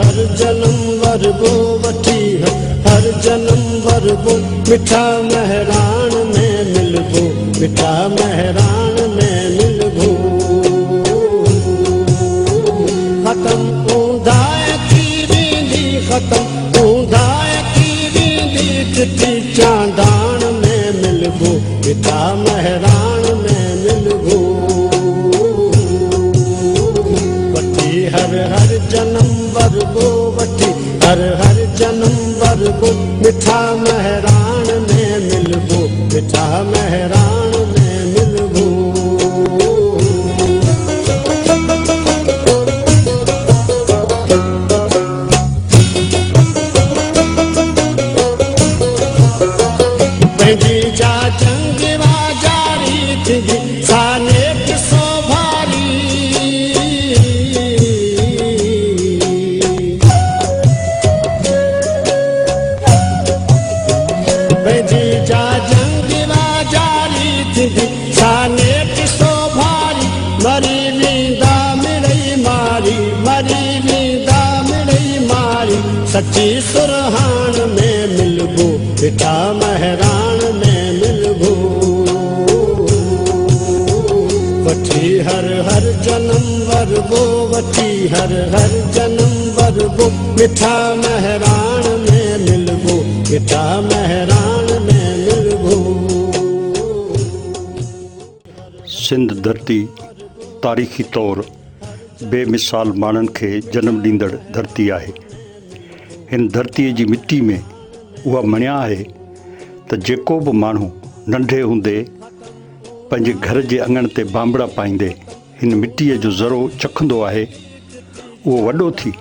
هر جنم وربو وٺي هر هر جنم وربو مٺا مهراڻ ۾ ملبو مٺا مهراڻ ۾ ملبو ختم اونداهه ٿي ويندي ختم اونداهه ٿي ويندي چٽي چانڊاڻ ۾ ملبو مٺا مهراڻ ۾ ملبو وٺي هر هر جنم وربو وٺي هر هر جنم وربو مٺا مهراڻ ۾ ملبو مٺا مهراڻ ۾ ملبو. پنهنجي جا جنگ وا جاري ٿيندي سا نيٺ سوڀاري. پنهنجي جا جنگ وا جاري ٿيندي سا نيٺ سوڀاري. مري ويندا مڙئي ماري مري ويندا مڙئي ماري. سچي سرهاڻ ۾ ملبو مٺا مهراڻ ۾ ملبو. وٺي هر هر جنم وربو وٺي هر هر جنم وربو مٺا مهراڻ ۾ ملبو مٺا مهراڻ ۾ ملبو. سنڌ ڌرتي تاريخي طور بي مثال ماڻهن کي جنم ڏيندڙ ڌرتي آهي. هن ڌرتيء جي مٽي ۾ اها مڻيا آهي ته جيڪو به ماڻهو ننڍي هوندي پنهنجي گهر جي اڱڻ تي بانبڙا پائيندي هن مٽيء جو ذرو چکندو آهي، اهو وڏو ٿي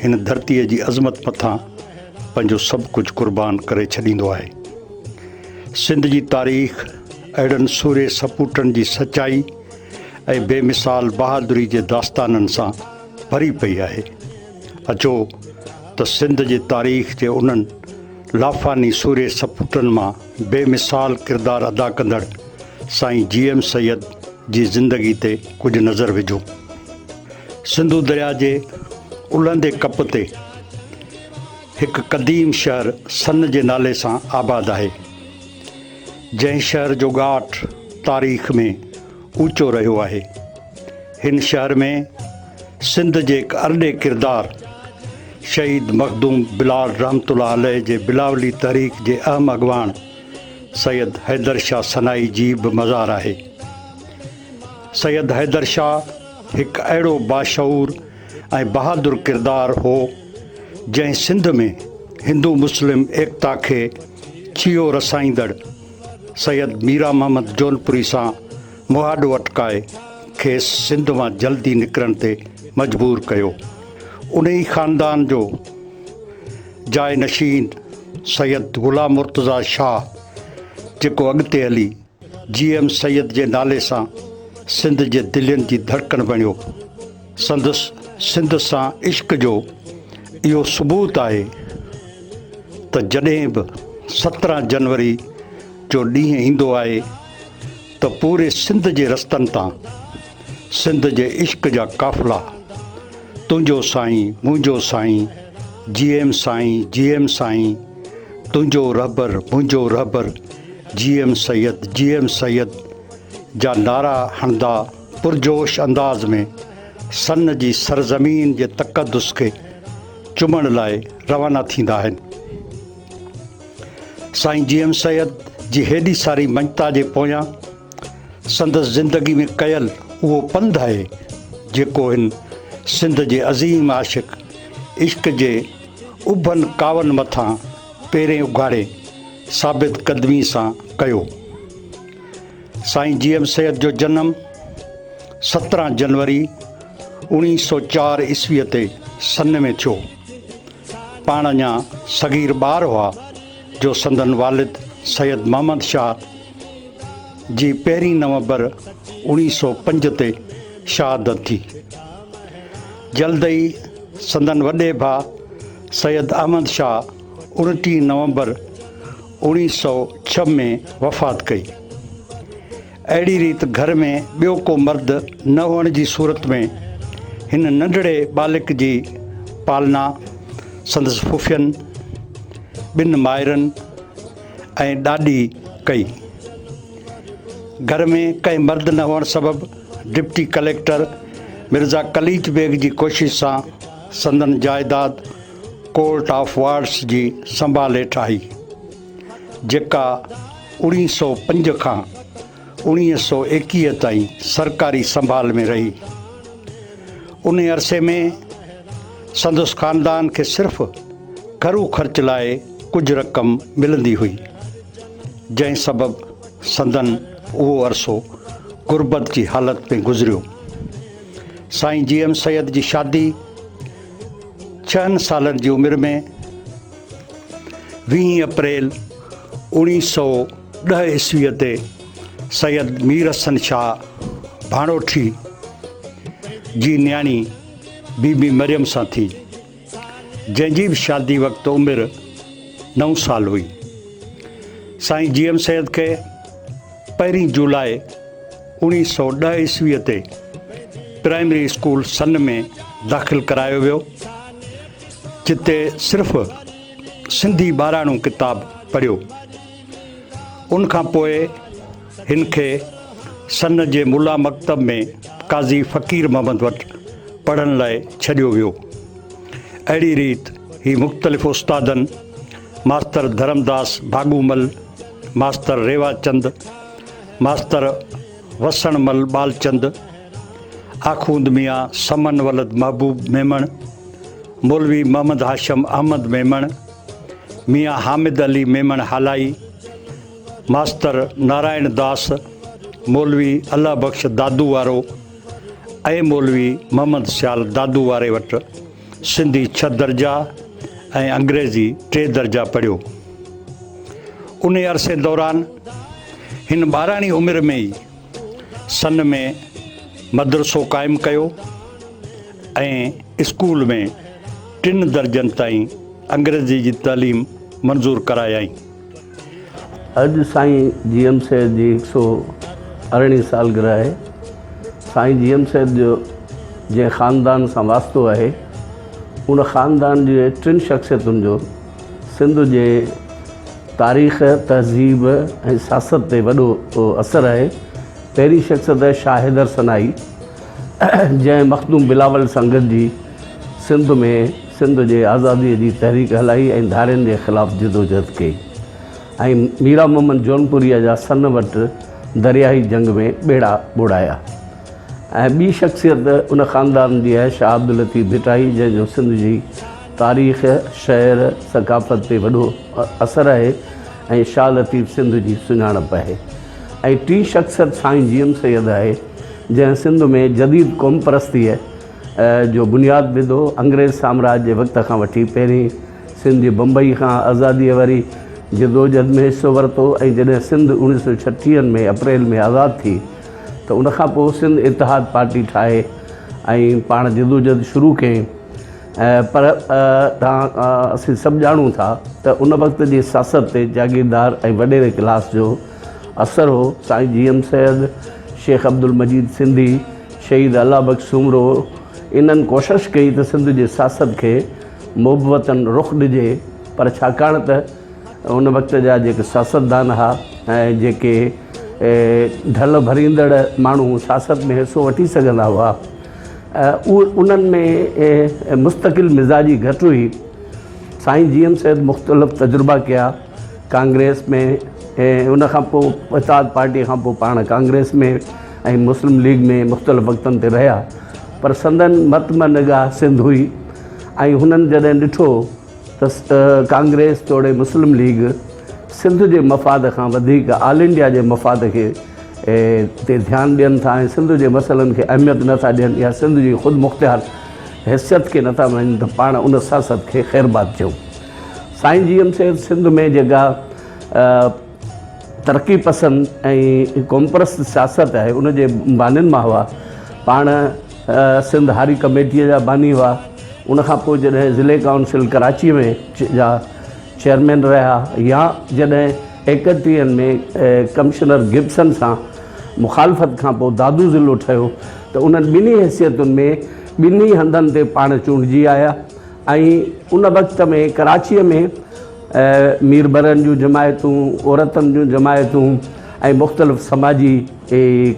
هن ڌرتيء جي عظمت مٿان پنهنجو سڀ ڪجهه قربان ڪري ڇڏيندو آهي. سنڌ جي تاريخ اهڙن سورهيه سپوٽن جي سچائي ۽ بي مثال بهادري جي داستانن سان ڀري پئي آهي. اچو ته سنڌ جي تاريخ جي انهن لافاني سورهيه سپوٽن مان بي مثال ڪردار ادا ڪندڙ سائين جي ايم سيد جي زندگي تي ڪجهه نظر وجهون. سنڌو درياء جي الهندي ڪپ تي هڪ قديم شهر سن جي نالي سان آباد آهي. جنهن شهر جو ڳاٽ تاريخ ۾ اوچو رهيو آهي. هن شهر ۾ سنڌ جي هڪ ارڏي ڪردار شهيد مخدوم بلال رحمة الله عليه جي بلاولي تحريڪ جي اهم اڳواڻ سيد حيدر شاهه سنائي جي به مزار آهي. سيد حيدر شاهه هڪ اهڙو باشعور ۽ بهادر ڪردار هو جنهن سنڌ ۾ هندو مسلم ايڪتا کي ڇيهو رسائيندڙ سيد ميران محمد جونپوري سان مهاڏو اٽڪائي کيس سنڌ مان جلدي نڪرڻ تي مجبور ڪيو. انهي خاندان جو جاء نشين سيد غلام مرتضيٰ شاهه جيڪو اڳتي هلي جي ايم سيد جي نالي سان سنڌ جي دلين جي ڌڙڪڻ بڻيو. سندس سنڌ سان عشق جو اهو ثبوت آهي ته جڏهن به 17 جنوري جو ڏينهن ايندو آهي ته پوري سنڌ جي رستن تان سنڌ جي عشق جا قافلا تنهنجو سائين منهنجو سائين جي ايم سائين جي ايم سائين تنهنجو رهبر منهنجو رهبر جي ايم سيد جي ايم سيد جا نعرا هڻندا پرجوش انداز ۾ سن جي سرزمين جي تقدس کي چمڻ لاء روانا ٿيندا آهن. سائين جي ايم سيد جي هيڏي ساري مڃتا جي پويان سندس زندگي ۾ ڪيل اهو پنڌ آهي جيڪو هن سنڌ جي عظيم عاشق عشق جي اڀن ڪاون مٿان پيرين اگهاڙي ثابت قدمي سان ڪيو. سائين جي ايم سيد جو جنم 17 جنوري 1904 عيسويء تي سن ۾ ٿيو. پاڻ اڃا صغير ٻار هئا جو سندن والد سيد محمد شاهه جي پهرين نومبر 1905 تي شهادت ٿي. جلد ئي سندن وڏي ڀاء سيد احمد شاهه 29 نومبر 1906 ۾ وفات ڪئي. اهڙي ريت گهر ۾ ٻيو ڪو مرد نه هئڻ جي صورت ۾ هن ننڍڙي ٻالڪ جي پالنا سندس ڦڦين، ٻن مائرن ۽ ڏاڏي ڪئي. گهر ۾ ڪنهن مرد نه هئڻ سبب ڊپٽي ڪليڪٽر مرزا قليچ بيگ جي ڪوشش سان سندن جائداد ڪورٽ آف وارڊس جي سنڀال هيٺ آئي، جيڪا 1905 کان 1921 تائين سرڪاري سنڀال ۾ رهي. انهي عرصي ۾ سندس خاندان کي صرف گهرو خرچ لاء ڪجهه رقم ملندي هئي، جنهن سبب سندن اهو عرصو غربت جي حالت ۾ گذريو. سائين جي ايم سيد جي شادي ڇهن سالن جي عمر ۾ ويهين اپريل 1910 عيسويء تي سيد مير حسن شاهه ڀاڻوٺي جي نياڻي بي بي مريم سان ٿي، جنهن جي به شادي وقت عمر نو سال هئي. سائين جي ايم سيد کي پهرين جولاء 1910 عيسويء تي پرائمري اسڪول سن ۾ داخل ڪرايو ويو، جتي صرف سنڌي ٻاراڻو ڪتاب پڙهيو. ان کان پوء هن کي سن جي ملا مڪتب ۾ قاضي فقير محمد وٽ پڙهڻ لاء ڇڏيو ويو. اهڙي ريت هي مختلف استادن master Dharamdas Bhagomal, master Rewachand, master Wasan Mal Balchand, آخوند ميان سمن ولد محبوب ميمڻ، مولوي محمد هاشم احمد ميمڻ، ميان حامد علي ميمڻ هالائي، ماستر نارائڻ داس، مولوي الله بخش دادو وارو ۽ مولوي محمد سيال دادو واري وٽ سنڌي ڇهه درجا ۽ انگريزي ٽي درجا پڙهيو. انهي عرصي دوران هن ٻاراڻي عمر ۾ ئي سن ۾ مدرسو قائم ڪيو ۽ اسڪول ۾ ٽن درجن تائين انگريزي جي تعليم منظور ڪرايائين. اڄ سائين جي ايم سيد جي هڪ سو ارڙهين سالگرهه آهي. سائين جي ايم سيد جو جنهن خاندان سان واسطو آهي، ان خاندان جي ٽن شخصيتن جو سنڌ جي تاريخ، تهذيب ۽ سياست تي وڏو اثر آهي. پهرين شخصيت آهي شاهه حيدر سنائي، جنهن مخدوم بلاول سان گڏجي سنڌ ۾ سنڌ جي آزاديء جي تحريڪ هلائي ۽ ڌارين جي خلاف جدوجهد ڪئي ۽ ميران محمد جونپوريء جا سن وٽ درياهي جنگ ۾ ٻيڙا ٻوڙايا ۽ ٻي شخصيت ان خاندان جي آهي شاهه عبداللطيف ڀٽائي جنهن جو سنڌ جي تاريخ، شعر، ثقافت تي وڏو اثر آهي ۽ شاهه لطيف سنڌ جي سڃاڻپ آهي ۽ ٽين شخصيت سائين جي ايم سيد آهي جنهن سنڌ ۾ جديد قومپرستيء جو بنياد وڌو. انگريز سامراج جي وقت کان وٺي پهرين سنڌ جي بمبئي کان آزاديء واري جدوجھد ۾ حصو ورتو ۽ جڏهن سنڌ اوڻيھ سو ڇٽيهن ۾ اپريل ۾ آزاد ٿي ته ان کان پوء سنڌ اتحاد پارٽي ٺاهي ۽ پاڻ جدوجھد شروع ڪيائين پر توهان اسين سڀ ڄاڻون ٿا ته ان وقت جي سياست تي جاگيردار ۽ وڏيري ڪلاس جو اثر هو. سائين جي ايم سيد، شيخ عبدالمجيد سنڌي، شهيد الله بخش سومرو انهن ڪوشش ڪئي ته سنڌ جي سياست کي محب وطن رخ ڏجي پر ڇاڪاڻ ته ان وقت جا جيڪي سياستدان ها ۽ جيڪي ڍل ڀريندڙ ماڻهو سياست ۾ حصو وٺي سگهندا هئا اهي انهن ۾ مستقل مزاجي گهٽ هئي. سائين جي ايم سيد مختلف تجربا ڪيا ڪانگريس ۾ ۽ ان کان پوء اتحاد پارٽي کان پوء پاڻ ڪانگريس ۾ ۽ مسلم ليگ ۾ مختلف وقتن تي رهيا پر سندن مطمع نگاهه سنڌ هئي ۽ هنن جڏهن ڏٺو ته ڪانگريس توڙي مسلم ليگ سنڌ جي مفاد کان وڌيڪ آل انڊيا جي مفاد کي تي ڌيان ڏين ٿا ۽ سنڌ جي مسئلن کي اهميت نه ٿا ڏين يا سنڌ جي خود مختيار حيثيت کي نه ٿا مڃين ته پاڻ ان سياست کي خيرباد چئون. سائين جي ايم سيد سنڌ ۾ جيڪا ترقي پسند ۽ قومپرست سياست آهي ان جي بانين مان هئا. پاڻ سنڌ هاري ڪميٽيء جا باني هئا. ان کان پوء جڏهن ضلعي ڪائونسل ڪراچيء ۾ جا چيئرمين رهيا يا جڏهن ايڪٽيهن ۾ ڪمشنر گبسن سان مخالفت کان پوء دادو ضلعو ٺهيو ته انهن ٻنهي حيثيتن ۾ ٻنهي هنڌن تي پاڻ چونڊجي آيا. ۽ ان وقت ۾ ڪراچيء ۾ ميربرن جون جماعتون، عورتن جون جماعتون ۽ مختلف سماجي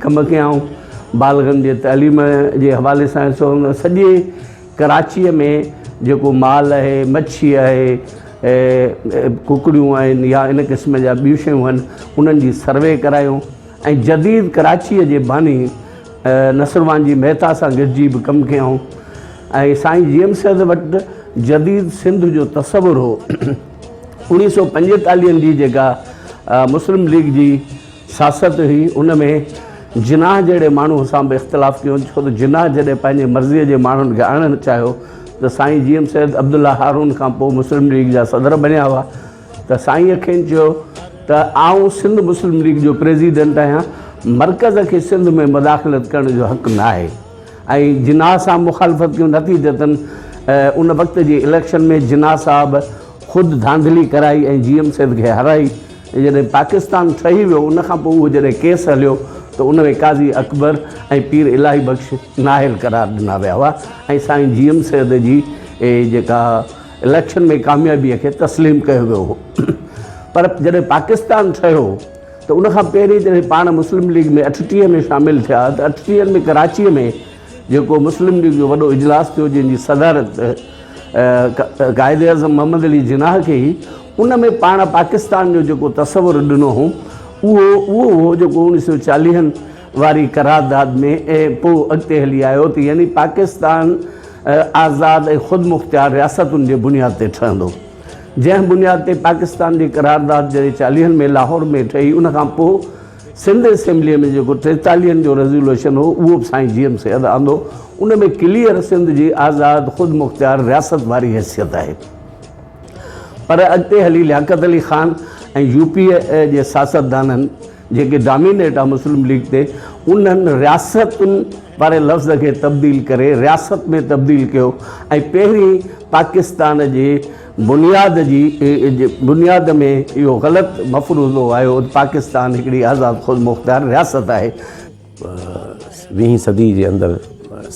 ڪم ڪيائون. بالغن جي تعليم جي حوالي سان حصو ورتو. سڄي ڪراچيء ۾ جيڪو مال آهي، مڇي آهي، ڪڪڙيون آهن يا ان قسم جا ٻيون شيون آهن، انهن جي سروي ڪرايون ۽ جديد ڪراچيء جي باني نصروانجي مهتا سان گڏجي به ڪم ڪيائون ۽ سائين جي ايم سيد وٽ جديد سنڌ جو تصور هو. اوڻيهه سو پنجيتاليهن جي جيڪا مسلم ليگ جي سياست هئي ان ۾ جناح جهڙي ماڻهوء سان به اختلاف ڪيو ڇو ته جناح جڏهن پنهنجي مرضيء جي ماڻهن کي آڻڻ چاهيو ته سائين جي ايم سيد عبدالله هارون کان پوء مسلم ليگ جا صدر بڻيا هئا ته سائينء کين چيو ته آئون سنڌ مسلم ليگ جو پريزيڊنٽ آهيان، مرڪز کي سنڌ ۾ مداخلت ڪرڻ جو حق نه آهي ۽ جناح سان مخالفت ڪيون نتيجتاً ان وقت جي اليڪشن ۾ جناح صاحب خود ڌانڌلي ڪرائي ۽ جي ايم سيد کي هارائي ۽ جڏهن پاڪستان ٺهي ويو ان کان پوء اهو جڏهن ڪيس هليو ته ان ۾ قاضي اڪبر ۽ پير الاهي بخش نااهل قرار ڏنا ويا هئا ۽ سائين جي ايم سيد جي جيڪا اليڪشن ۾ ڪاميابيء کي تسليم ڪيو ويو هو پر جڏهن پاڪستان ٺهيو ته ان کان پهرين جڏهن پاڻ مسلم ليگ ۾ اٺٽيهه ۾ شامل ٿيا ته اٺٽيهن ۾ ڪراچيء ۾ جيڪو مسلم ليگ جو وڏو اجلاس ٿيو جنهن جي صدارت قائد اعظم محمد علي جناح ڪئي ان ۾ پاڻ پاڪستان جو جيڪو تصور ڏنو هو اهو اهو هو جيڪو اوڻيهه سو چاليهن واري قرارداد ۾ پوء اڳتي هلي آيو ته يعني پاڪستان آزاد ۽ خودمختيار رياستن جي بنياد تي ٺهندو. جنهن بنياد تي پاڪستان جي قرارداد جڏهن چاليهن ۾ لاهور ۾ ٺهي ان کان پوء سنڌ اسيمبليء ۾ جيڪو ٽيتاليهن جو ريزوليوشن هو اهو به سائين جي ايم سيد آندو ان ۾ ڪليئر سنڌ جي آزاد خودمختيار رياست واري حيثيت آهي. پر اڳتي هلي لياقت علي خان ۽ يو پي جي سياستدانن جيڪي ڊامينيٽ آ مسلم ليگ تي انهن رياستن واري لفظ کي تبديل ڪري رياست ۾ تبديل ڪيو ۽ پهرين پاڪستان جي بنياد جي بنياد ۾ اهو غلط مفروضو آيو ته پاڪستان هڪڙي آزاد خودمختيار رياست آهي. ويهين صدي جي اندر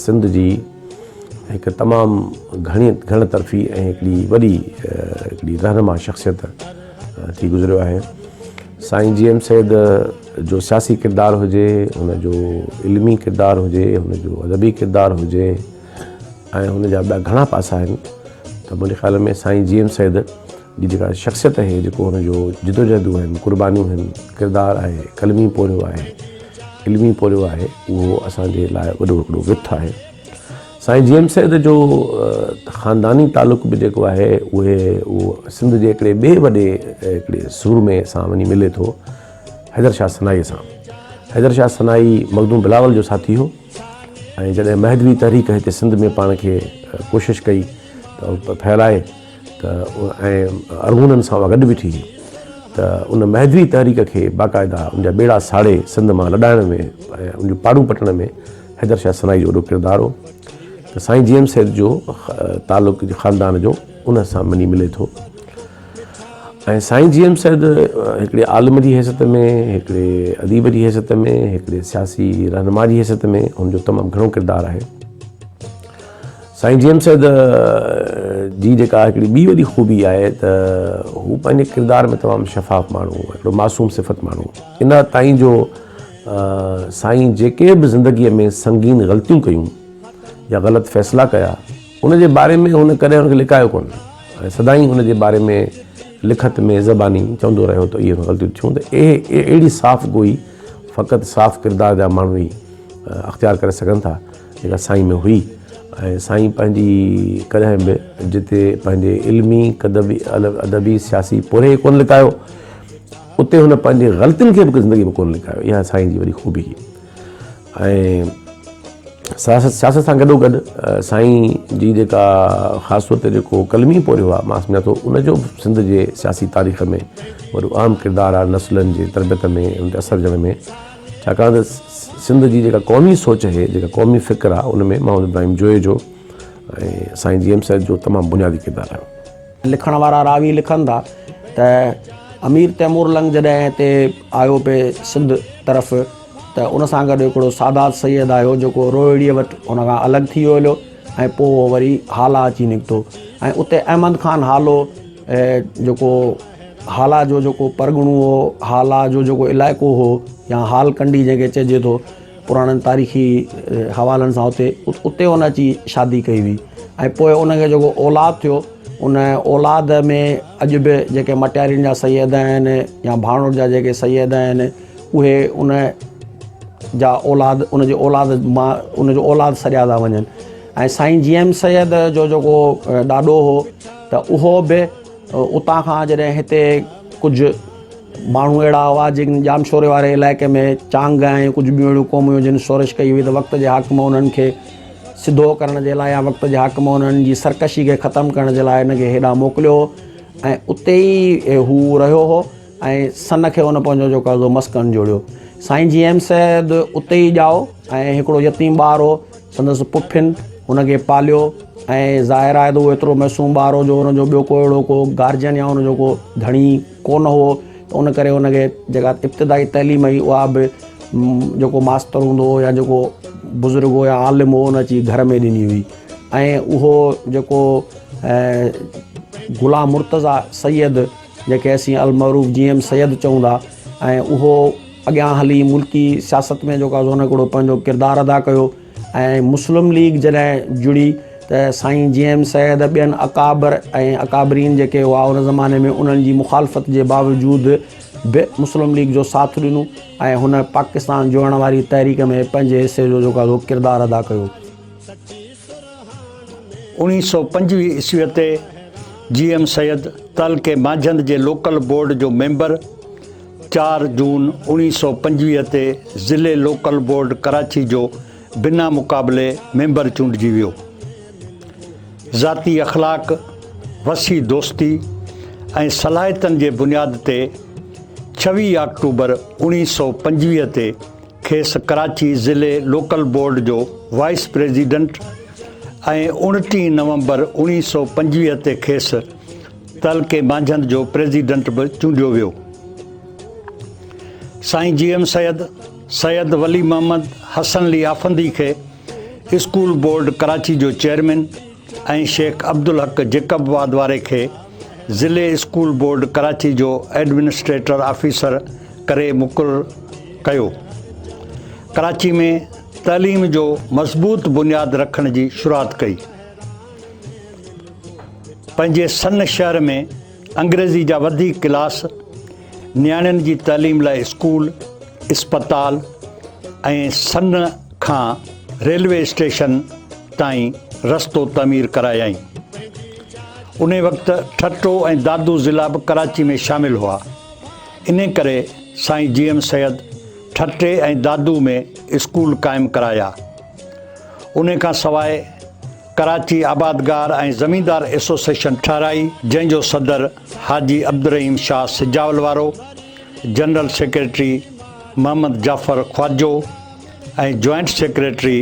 سنڌ جي هڪ تمام گهڻي گهڻ طرفي ۽ هڪڙي وڏي هڪڙي رهنما شخصيت ٿي گذريو آهي. سائين جي ايم سيد جو سياسي ڪردار هجي، هن جو علمي ڪردار هجي، هن جو ادبي ڪردار هجي ۽ هن جا ٻيا گهڻا پاسا آهن ته منهنجي خيال ۾ سائين جي ايم سيد جي جيڪا شخصيت آهي، جيڪو هن جو جدوجهدون آهن، قربانيون آهن، ڪردار آهي، قلمي پورهيو آهي، علمي پورهيو آهي، اهو اسان جي لاء وڏو هڪڙو وٿ آهي. سائين جي ايم سيد جو خانداني تعلق به جيڪو آهي اهي اهو سنڌ جي هڪڙي ٻئي وڏي هڪڙي سورمي سان وڃي ملي ٿو حيدر شاهه سنائي سان. حيدر شاهه سنائي مخدوم بلاول جو ساٿي هو ۽ جڏهن مهدوي تحريڪ هتي سنڌ ۾ پاڻ کي ڪوشش ڪئي ته ڦهلائي ته ۽ ارغونن سان اها گڏ بيٺي هئي ته ان مهدوي تحريڪ کي باقاعده ان جا ٻيڙا ساڙي سنڌ مان لڏائڻ ۾ ۽ ان جون پاڙون پٽڻ ۾ حيدر شاهه سنائي جو وڏو ڪردار هو ته سائين جي ايم سيد جو تعلق خاندان جو ان سان وڃي ملي ٿو ۽ سائين جي ايم سيد هڪڙي عالم جي حيثيت ۾ هڪڙي اديب جي حيثيت ۾ هڪڙي سياسي رهنما جي حيثيت ۾ هن جو تمام گهڻو ڪردار آهي. سائين جي ايم سيد جي جيڪا هڪڙي ٻي وڏي خوبي آهي ته هو پنهنجي ڪردار ۾ تمام شفاف ماڻهو هو هڪڙو معصوم صفت ماڻهو ان تائين جو سائين جيڪي به زندگيء ۾ سنگين غلطيون ڪيون يا غلط فيصلا ڪيا ان جي باري ۾ هن ڪڏهن ان کي لڪايو ڪونه ۽ سدائين ان جي باري ۾ لکت ۾ زباني چوندو رهيو ته اهي غلطيون ٿيون ته اهي اهڙي صاف گوئي فقط صاف ڪردار جا ماڻهو ئي اختيار ڪري سگهن ٿا جيڪا سائين ۾ هئي ۽ سائين پنهنجي ڪڏهن به جتي پنهنجي علمي ادبي ادبي سياسي پورهيي ڪونه لڪايو اتي هن پنهنجي غلطين کي به زندگي ۾ ڪونه لڪايو اها سائين جي وڏي خوبي هئي ۽ سياست سياست سان گڏو گڏ سائين جي جيڪا خاص طور تي جيڪو قلمي پورهيو آهي مان سمجهان ٿو ان جو به سنڌ جي سياسي تاريخ ۾ وڏو اهم ڪردار آهي نسلن جي تربيت ۾ ان تي اثر وجهڻ ۾ ڇاڪاڻ ته سنڌ جي جيڪا قومي سوچ آهي، جيڪا قومي فڪر آهي، ان ۾ محمد ابراهيم جويي جو ۽ سائين جي ايم سيد جو تمام بنيادي ڪردار آهي. لکڻ وارا راوي لکن ٿا ته امير تيمور لنگ جڏهن هتي آيو پئي سنڌ طرف ته ان سان گڏ هڪڙو سادات سيد آيو جيڪو روهڙيء وٽ ان کان الڳ ٿي ويو هليو ۽ پوء وري هالا اچي نڪتو ۽ اتي احمد خان هالو جيڪو هالا جو جيڪو پرڳڻو هو، هالا جو جيڪو علائقو هو يا هال ڪنڊي جنهن کي چئجي ٿو پراڻن تاريخي حوالن سان اتي اتي هن اچي شادي ڪئي هئي ۽ پوء ان کي جيڪو اولاد ٿيو ان اولاد ۾ اڄ به جيڪي مٽيارين جا سيد آهن يا ڀاڻوٺ جا جيڪي سيد آهن اهي ان جا اولاد ان جي اولاد مان ان جو اولاد سڏيا ٿا وڃن ۽ سائين جي ايم سيد جو جيڪو ڏاڏو هو ته اهو به اتان کان جڏهن هتي ڪجهه ماڻهو اهڙا هئا جن ڄامشوري واري علائقي ۾ چانگ ۽ ڪجهه ٻيون اهڙيون قومون هيون جن شورش ڪئي هئي ته وقت جي حاڪم انهن کي سڌو ڪرڻ جي لاء يا وقت جي حاڪم انهن جي سرڪشي کي ختم ڪرڻ جي لاء هن کي هيڏانهن موڪليو هو ۽ اتي ئي هو رهيو هو ۽ سن کي هن پنهنجو جيڪو آهي سو مسڪن جوڙيو. سائين جي ايم سيد اتي ئي ڄائو ۽ هڪڙو يتيم ٻار هو. سندس پڦين هن کي پاليو ۽ ظاهر آهي ته اهو ايترو معصوم ٻار هو جو هن جو ٻيو ڪو اهڙو ڪو گارجين يا هن جو ڪو ڌڻي ڪونه هو ته ان ڪري هن کي جيڪا ابتدائي تعليم هئي اها به جيڪو ماستر هوندو هو يا جيڪو بزرگ هو يا عالم هو ان اچي گهر ۾ ڏني هئي ۽ اهو جيڪو غلام مرتضيٰ سيد جنهن کي اسين المعروف جي ايم سيد چئون ٿا ۽ اهو اڳيان هلي ملڪي سياست ۾ جيڪو آهي سو هن هڪڙو پنهنجو ڪردار ادا ڪيو ۽ مسلم ليگ جڏهن جڙي ته سائين جي ايم سيد ٻين اڪابر ۽ اڪابرين جيڪي هئا ان زماني ۾ انهن جي مخالفت جي باوجود به مسلم ليگ جو ساٿ ڏنو ۽ هن پاڪستان جوڙڻ واري تحريڪ ۾ پنهنجي حصي جو جيڪو آهي سو ڪردار ادا ڪيو. 1925 عيسويء تي جي ايم سيد تعلقي مانجهند جي لوڪل بورڊ جو ميمبر، چار جون 1925 تي ضلعي لوڪل بورڊ ڪراچي جو بنا مقابلي ميمبر چونڊجي ويو. ذاتي اخلاق، وسيع دوستي ۽ صلاحيتن جي بنياد تي 26 آڪٽوبر 1925 تي کيس ڪراچي ضلعي لوڪل بورڊ جو وائيس پريزيڊنٽ ۽ 29 نومبر 1925 تي کيس تعلقي مانجهند جو پريزيڊنٽ به چونڊيو ويو. سائين جي ايم سيد، سيد ولي محمد حسن علي آفندي کي اسڪول بورڊ ڪراچي جو چيئرمين ۽ شيخ عبدالحق جيڪب آباد واري کي ضلعي اسڪول بورڊ ڪراچي جو ايڊمنسٽريٽر آفيسر ڪري مقرر ڪيو. ڪراچي ۾ تعليم جو مضبوط بنياد رکڻ جي شروعات ڪئي. پنهنجي سن شهر ۾ انگريزي جا وڌيڪ ڪلاس، نياڻين جي تعليم لاء اسڪول، اسپتال ۽ سن کان ريلوي اسٽيشن تائين رستو تعمير ڪرايائين. انهي وقت ٺٽو ۽ دادو ضلعا به ڪراچي ۾ شامل هئا. انهي ڪري سائين جي ايم سيد ٺٽي ۽ دادو ۾ اسڪول قائم ڪرايا. انهي کان سواء ڪراچي آبادگار ۽ زميندار ايسوسيئيشن ٺهرائي، جنهن جو صدر حاجي عبدالرحيم شاهه سجاول وارو، general secretary Muhammad Jafar Khwajo ۽ joint secretary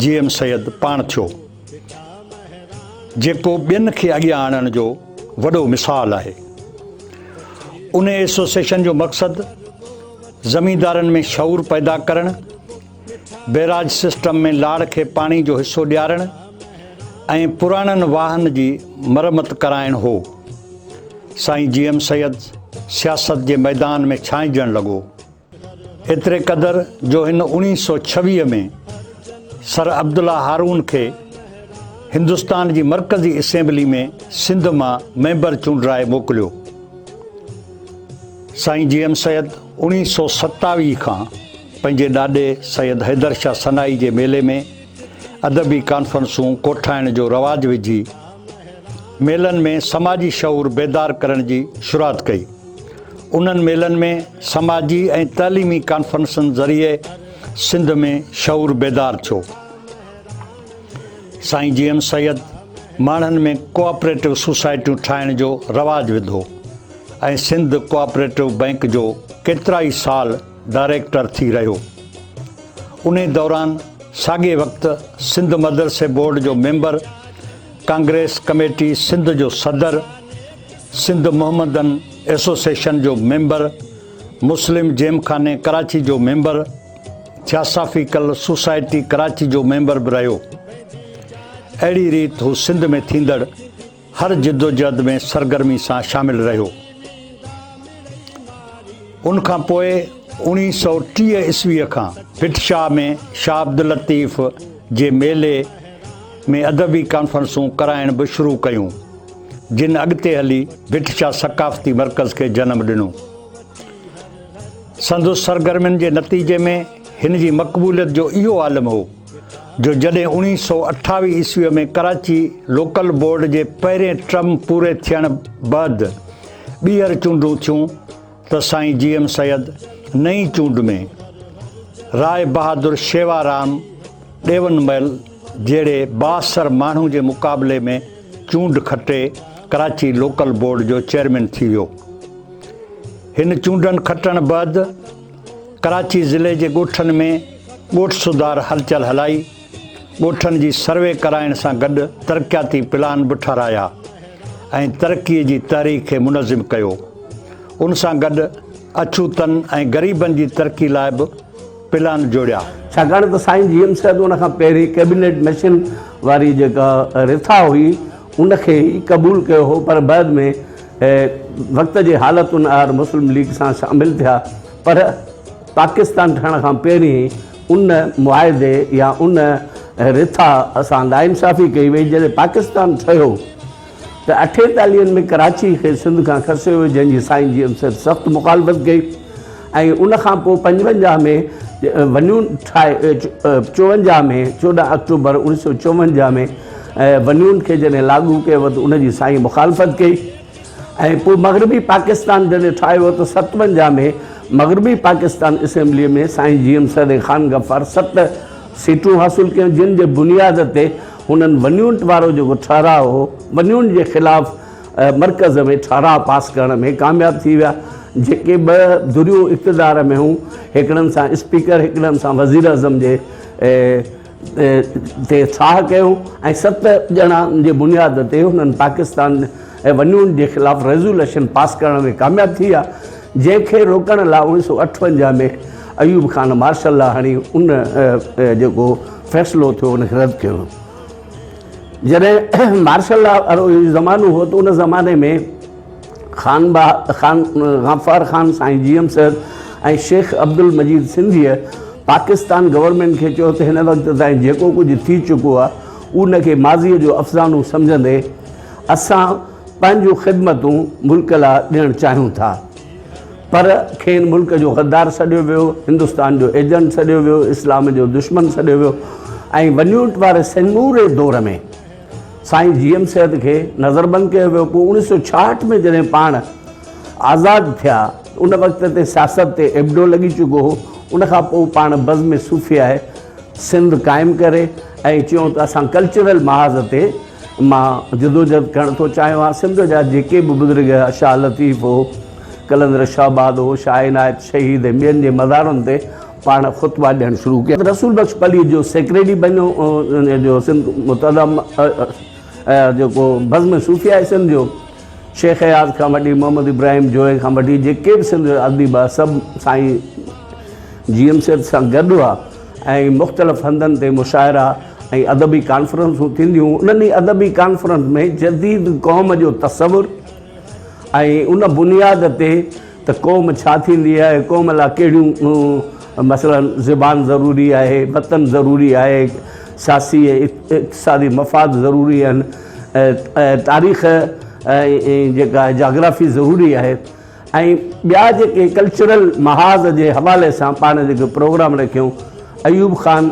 G M Syed پاڻ ٿيو، جيڪو ٻين کي اڳيان آڻڻ جو وڏو مثال آهي. انهي ايسوسيئيشن جو مقصد زميندارن ۾ شعور پيدا ڪرڻ، بئراج سسٽم ۾ لاڙ کي پاڻي جو حصو ڏيارڻ ۽ پراڻن واهن جي مرمت ڪرائڻ هو. سائين جي ايم سيد سياست جي ميدان ۾ ڇانئجڻ لڳو. ايتري قدر جو هن 1926 ۾ سر عبدالله هارون کي هندستان جي مرڪزي اسيمبلي ۾ سنڌ مان ميمبر چونڊرائي موڪليو. سائين جي ايم سيد 1927 کان پنهنجي ڏاڏي سيد حيدر شاهه سنائي جي ميلي ۾ ادبي ڪانفرنسون ڪوٺائڻ جو رواج وجهي ميلن ۾ سماجي شعور بيدار ڪرڻ جي شروعات ڪئي. انهن ميلن ۾ سماجي ۽ تعليمي ڪانفرنسن ذريعي سنڌ ۾ شعور بيدار ٿيو. سائين جي ايم سيد ماڻهن ۾ ڪوآپريٽو سوسائٽيون ٺاهڻ جو رواج وڌو ۽ سنڌ ڪوآپريٽو بئنڪ جو ڪيترائي سال ڊائريڪٽر ٿي رهيو. انهي دوران ساڳئي وقت سنڌ مدرسي بورڊ جو ميمبر، ڪانگريس ڪميٽي سنڌ جو صدر، سنڌ محمدن ايسوسيئيشن جو ميمبر، مسلم جيمخاني ڪراچي جو ميمبر، ٿياسافيڪل سوسائٽي ڪراچي جو ميمبر به رهيو. اهڙي ريت هو سنڌ ۾ ٿيندڙ هر جدوجهد ۾ سرگرمي سان شامل رهيو. ان کان پوء 1930 عيسويء کان ڀٽ شاهه ۾ شاهه عبداللطيف جي ميلي ۾ ادبي ڪانفرنسون ڪرائڻ به شروع ڪيون، جن اڳتي هلي ڀٽ شاهه ثقافتي مرڪز کي جنم ڏنو. سندس سرگرمين جي نتيجي ۾ هن جي مقبوليت جو اهو عالم هو، جو جڏهن 1928 عيسويء ۾ ڪراچي لوڪل بورڊ جي پهرين ٽرم پوري ٿيڻ بعد ٻيهر چونڊون ٿيون ته سائين جي ايم سيد نئين چونڊ ۾ راء بهادر شيوا رام ڏيون مل جهڙي بااثر ماڻهو جي مقابلي ۾ چونڊ کٽي ڪراچي لوڪل بورڊ جو چيئرمين ٿي ويو. هن چونڊن کٽڻ بعد ڪراچي ضلعي جي ڳوٺن ۾ ڳوٺ سڌار هلچل هلائي، ڳوٺن جي سروي ڪرائڻ سان گڏ ترقياتي پلان به ٺهرايا ۽ ترقي جي تحريڪ کي منظم ڪيو. ان سان گڏ اڇوتن ۽ غريبن جي ترقي لاء به پلان جوڙيا. ڇاڪاڻ ته سائين جي ايم سيد ان کان پهرين ڪيبينيٽ مشن واري جيڪا رٿا هئي ان کي ئي قبول ڪيو هو پر بعد ۾ وقت جي حالتن آهر مسلم ليگ سان شامل ٿيا پر پاڪستان ٺهڻ کان پهرين ان معاهدي يا ان رٿا سان ناانصافي ڪئي وئي جڏهن پاڪستان ٺهيو ته اٺيتاليهن ۾ ڪراچي کي سنڌ کان کسيو ويو جنهن جي سائين جي ايم سيد سخت مخالفت ڪئي ۽ ان کان پوء 55 ۾ ونيون ٺاهي 54 ۾ 14 آڪٽوبر 1954 ۾ ونيون کي جڏهن لاڳو ڪيو ويو ته ان جي سائين مخالفت ڪئي ۽ پوء مغربي پاڪستان جڏهن ٺاهيو ويو ته 57 ۾ مغربي پاڪستان اسيمبليء ۾ سائين جي ايم سيد ۽ خان غفار ست سيٽون حاصل ڪيون جن جي بنياد تي هنن ونيونٽ وارو جيڪو ٺهراء هو ونيونٽ جي خلاف مرڪز ۾ ٺهراء پاس ڪرڻ ۾ ڪامياب ٿي ويا. جيڪي ٻه ڌريون اقتدار ۾ هيون هڪڙن سان اسپيڪر هڪڙن سان وزيراعظم جي تي ٺاهه ڪيو ۽ ست ڄڻا جي بنياد تي هنن پاڪستان ونيونٽ جي خلاف ريزوليشن پاس ڪرڻ ۾ ڪامياب ٿي ويا جنهن کي روڪڻ لاء 1958 ۾ ايوب خان مارشل لا هڻي ان جيڪو فيصلو ٿيو ان کي رد ڪيو ويو. جڏهن مارشل لا وارو زمانو هو ته ان زماني ۾ خان با خان غفار خان سائين جي ايم سيد ۽ شيخ عبدالمجيد سنڌيء پاڪستان گورنمينٽ کي چيو ته هن وقت تائين جيڪو ڪجهه ٿي چڪو آهي ان کي ماضيء جو افسانو سمجهندي اسان پنهنجون خدمتون ملڪ لاء ڏيڻ چاهيون ٿا. پر کين ملڪ جو غدار سڏيو ويو، هندستان جو ايجنٽ سڏيو ويو، اسلام جو دشمن سڏيو ويو ۽ ونيونٽ واري سموري دور ۾ سائين جي ايم سيد کي نظربند ڪيو ويو. پوء 1966 ۾ جڏهن پاڻ آزاد ٿيا ان وقت تي سياست تي ايبڊو لڳي چڪو هو. ان کان پوء پاڻ بزم صوفياء سنڌ قائم ڪري ۽ چيو ته اسان ڪلچرل محاذ تي مان جدوجھد ڪرڻ ٿو چاهيان. سنڌ جا جيڪي به بزرگ شاهه لطيف هو، قلندر شهباز هو، شاهه عنايت شهيد ۽ ٻين جي مزارن تي پاڻ خطبا ڏيڻ شروع ڪيا. رسول بخش پليجو جو سيڪريٽري بنيو جو سنڌ متحده جيڪو بزم صوفياء سنڌ جو شيخ اياز کان وٺي محمد ابراهيم جويي کان وٺي جيڪي به سنڌ جا اديب هئا سڀ سائين جي ايم سيد سان گڏ هئا ۽ مختلف هنڌن تي مشاعرا ۽ ادبي ڪانفرنسون ٿينديون هيون. انهن ئي ادبي ڪانفرنس ۾ جديد قوم جو تصور ۽ ان بنياد تي ته قوم ڇا ٿيندي آهي، قوم لاء ڪهڙيون مثلاً زبان ضروري آهي، وطن ضروري آهي، سياسي ۽ اقتصادي مفاد ضروري آهن، تاريخ ۽ جيڪا آهي جاگرافي ضروري آهي ۽ ٻيا جيڪي ڪلچرل محاذ جي حوالي سان پاڻ جيڪي پروگرام رکيائون ايوب خان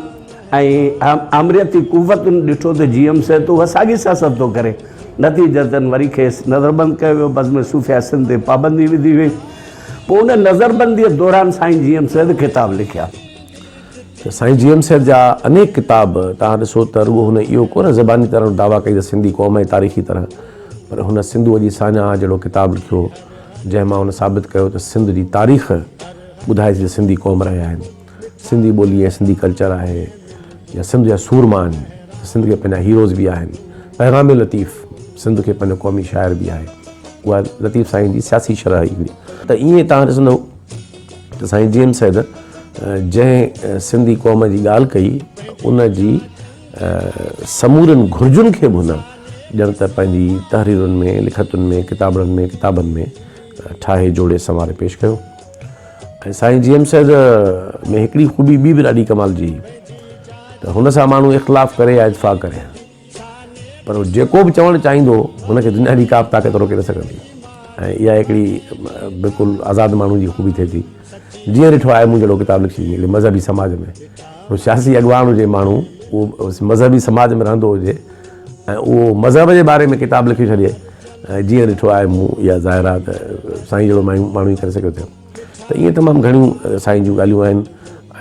۽ آمريتي قوتن ڏٺو ته جي ايم سيد ته اها ساڳي سياست ٿو ڪري. نتيجتاً وري کيس نظربند ڪيو ويو، بزم صوفياء سنڌ تي پابندي وڌي وئي. پوء ان نظربنديء دوران سائين جي ايم سيد ڪتاب لکيا. ته سائين جي ايم سيد جا انيڪ ڪتاب توهان ڏسو ته رڳو هن اهو ڪونه زباني طرح دعويٰ ڪئي ته سنڌي قوم ۽ تاريخي طرح پر هن سنڌوء جي ساڃاهه جهڙو ڪتاب لکيو جنهن مان هن ثابت ڪيو ته سنڌ جي تاريخ ٻڌائي ٿي ته سنڌي قوم رهيا آهن. سنڌي ٻولي ۽ سنڌي ڪلچر آهي يا سنڌ جا سورما آهن ته سنڌ کي پنهنجا هيروز به آهن. پيغام لطيف سنڌ کي پنهنجو قومي شاعر به آهي. اها لطيف سائين جي سياسي شرح هئي هڪڙي. ته ائين توهان ڏسندؤ ته سائين جي ايم سيد جنهن سنڌي قوم جي ڳالهه ڪئي ان جي سمورين گهرجن کي به هن ڄڻ ته پنهنجي تحريرن ۾، لکتن ۾، ڪتابڙن ۾، ڪتابن ۾ ٺاهي جوڙي سنواري پيش ڪيو. ۽ سائين جي ايم سيد ۾ هڪڙي خوبي ٻي به ڏاڍي ڪمال جي هئي ته هن سان ماڻهو اختلاف ڪري يا اتفاق ڪري پر هو جيڪو به چوڻ چاهيندو هو هن کي دنيا جي ڪا به طاقت روڪي نه سگهندي ۽ اها هڪڙي بلڪل آزاد ماڻهو جي خوبي ٿئي ٿي. جيئن ڏٺو آهي مون جهڙو ڪتاب لکي هڪڙي مذهبي سماج ۾ هڪڙو سياسي اڳواڻ هجي ماڻهو اهو مذهبي سماج ۾ رهندو هجي ۽ اهو مذهب جي باري ۾ ڪتاب لکي ڇڏي ۽ جيئن ڏٺو آهي مون اها ظاهر آهي ته سائين جهڙو ماڻهو ئي ڪري سگهيو ٿي ته ائين تمام گهڻيون سائين جون ڳالهيون آهن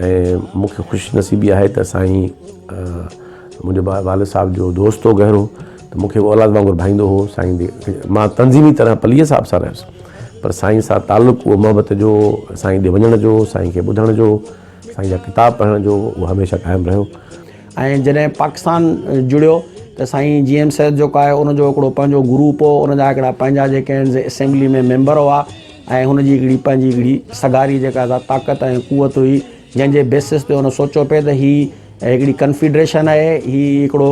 ۽ مون کي خوش نصيبي آهي ته سائين منهنجو والد صاحب جو دوست هو گهرو ته مون کي اولاد وانگر ڀائيندو هو سائين مان تنظيمي طرح پليء صاحب سان رهيس پر سائين سان تعلق اهو محبت جو سائين ڏي وڃڻ جو سائين کي ٻڌڻ جو سائين جا ڪتاب پڙهڻ جو اهو هميشه قائم رهيو. ۽ جڏهن پاڪستان جڙيو ته سائين جي ايم سيد جيڪو آهي ان جو هڪڙو پنهنجو گروپ هو ان جا هڪڙا پنهنجا جيڪي آهن سي اسيمبلي ۾ ميمبر هئا ۽ هن جي هڪڙي پنهنجي هڪڙي سگهاري جيڪا سا طاقت ۽ قوت هئي جنهن جي بيسس تي هن سوچيو پئي ته هي هڪڙي ڪنفيڊريشن آهي هي هڪڙو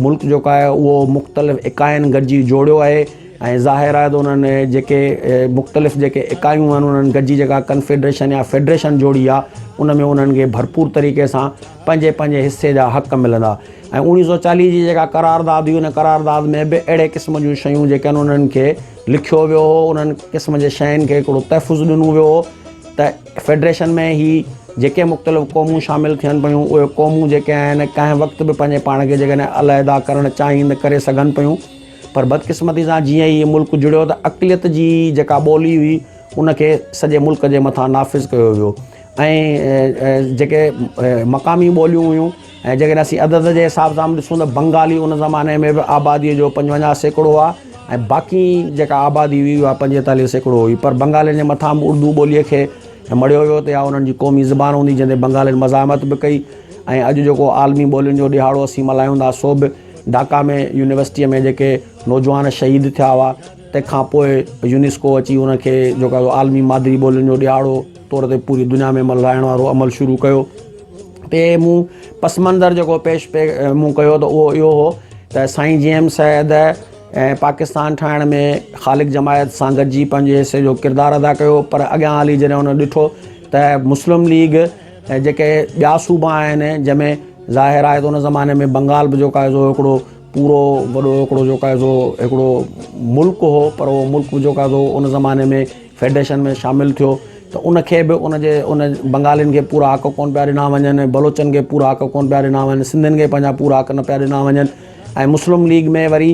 ملڪ جيڪو آهي اهو مختلف اڪائين گڏجي جوڙيو آهي ۽ ظاهر آهي ته انهن جيڪي مختلف جيڪي اڪايون آهن انهن گڏجي جيڪا ڪنفيڊريشن يا فيڊريشن جوڙي آهي ان ۾ انهن کي ڀرپور طريقي سان پنهنجي پنهنجي حصي جا حق ملندا ۽ اوڻيهه سو چاليهه جي جيڪا قرارداد هئي ان قرارداد ۾ به اهڙي قسم جون شيون جيڪي آهن انهن کي لکيو ويو هو انهن قسم جي شين کي هڪڙو تحفظ ڏنو ويو هو ته فيڊريشن ۾ هي جيڪي مختلف قومون شامل ٿين پيون اهي قومون جيڪي آهن ڪنهن وقت به پنهنجي پاڻ کي جيڪڏهن علحده ڪرڻ چاهين ته ڪري سگهن پيون پر بدقسمتي سان جيئن ئي ملڪ جڙيو ته اقليت جي جيڪا ٻولي هئي ان کي سڄي ملڪ جي مٿان نافذ ڪيو ويو ۽ جيڪي مقامي ٻوليون هيون ۽ جيڪڏهن اسين عدد جي حساب سان به ڏسون ته بنگالي ان زماني ۾ به آبادي جو 55% هئا ۽ باقي جيڪا آبادي هئي اها 45% هئي پر بنگالين جي مٿان به اردو ٻوليء کي مڙهيو ويو ته اها انهن جي قومي زبان هوندي جنهن تي بنگالين مزاحمت به ڪئي ۽ اڄ جيڪو عالمي ٻولين جو ڏهاڙو اسين ملهايون ٿا سو به ڍاڪا ۾ يونيورسٽيء ۾ جيڪي نوجوان شهيد ٿيا هئا تنهن کان پوء يونيسڪو اچي ان کي جيڪو عالمي مادري ٻولين جو ڏهاڙو طور تي پوري دنيا ۾ ملهائڻ وارو عمل شروع ڪيو. تي مون پس منظر جيڪو پيش پي مون ڪيو ته اهو اهو هو ته سائين جي ايم سيد ۽ پاڪستان ٺاهڻ ۾ خالق جماعت سان گڏجي پنهنجي حصي جو ڪردار ادا ڪيو پر اڳيان هلي جڏهن هن ڏٺو ته مسلم ليگ ۽ جيڪي ٻيا صوبا آهن جنهن ۾ ظاهر آهي ته ان زماني ۾ بنگال به جيڪو آهي سو هڪڙو پورو وڏو هڪڙو جيڪو آهي سو هڪڙو ملڪ هو پر اهو ملڪ به جيڪو آهي سو ان زماني ۾ فيڊريشن ۾ شامل ٿيو ته ان کي به ان جي ان بنگالين کي پورا حق ڪونه پيا ڏنا وڃن بلوچن کي پورا حق ڪونه پيا ڏنا وڃن سنڌين کي پنهنجا پورا حق نه پيا ڏنا وڃن ۽ مسلم ليگ ۾ وري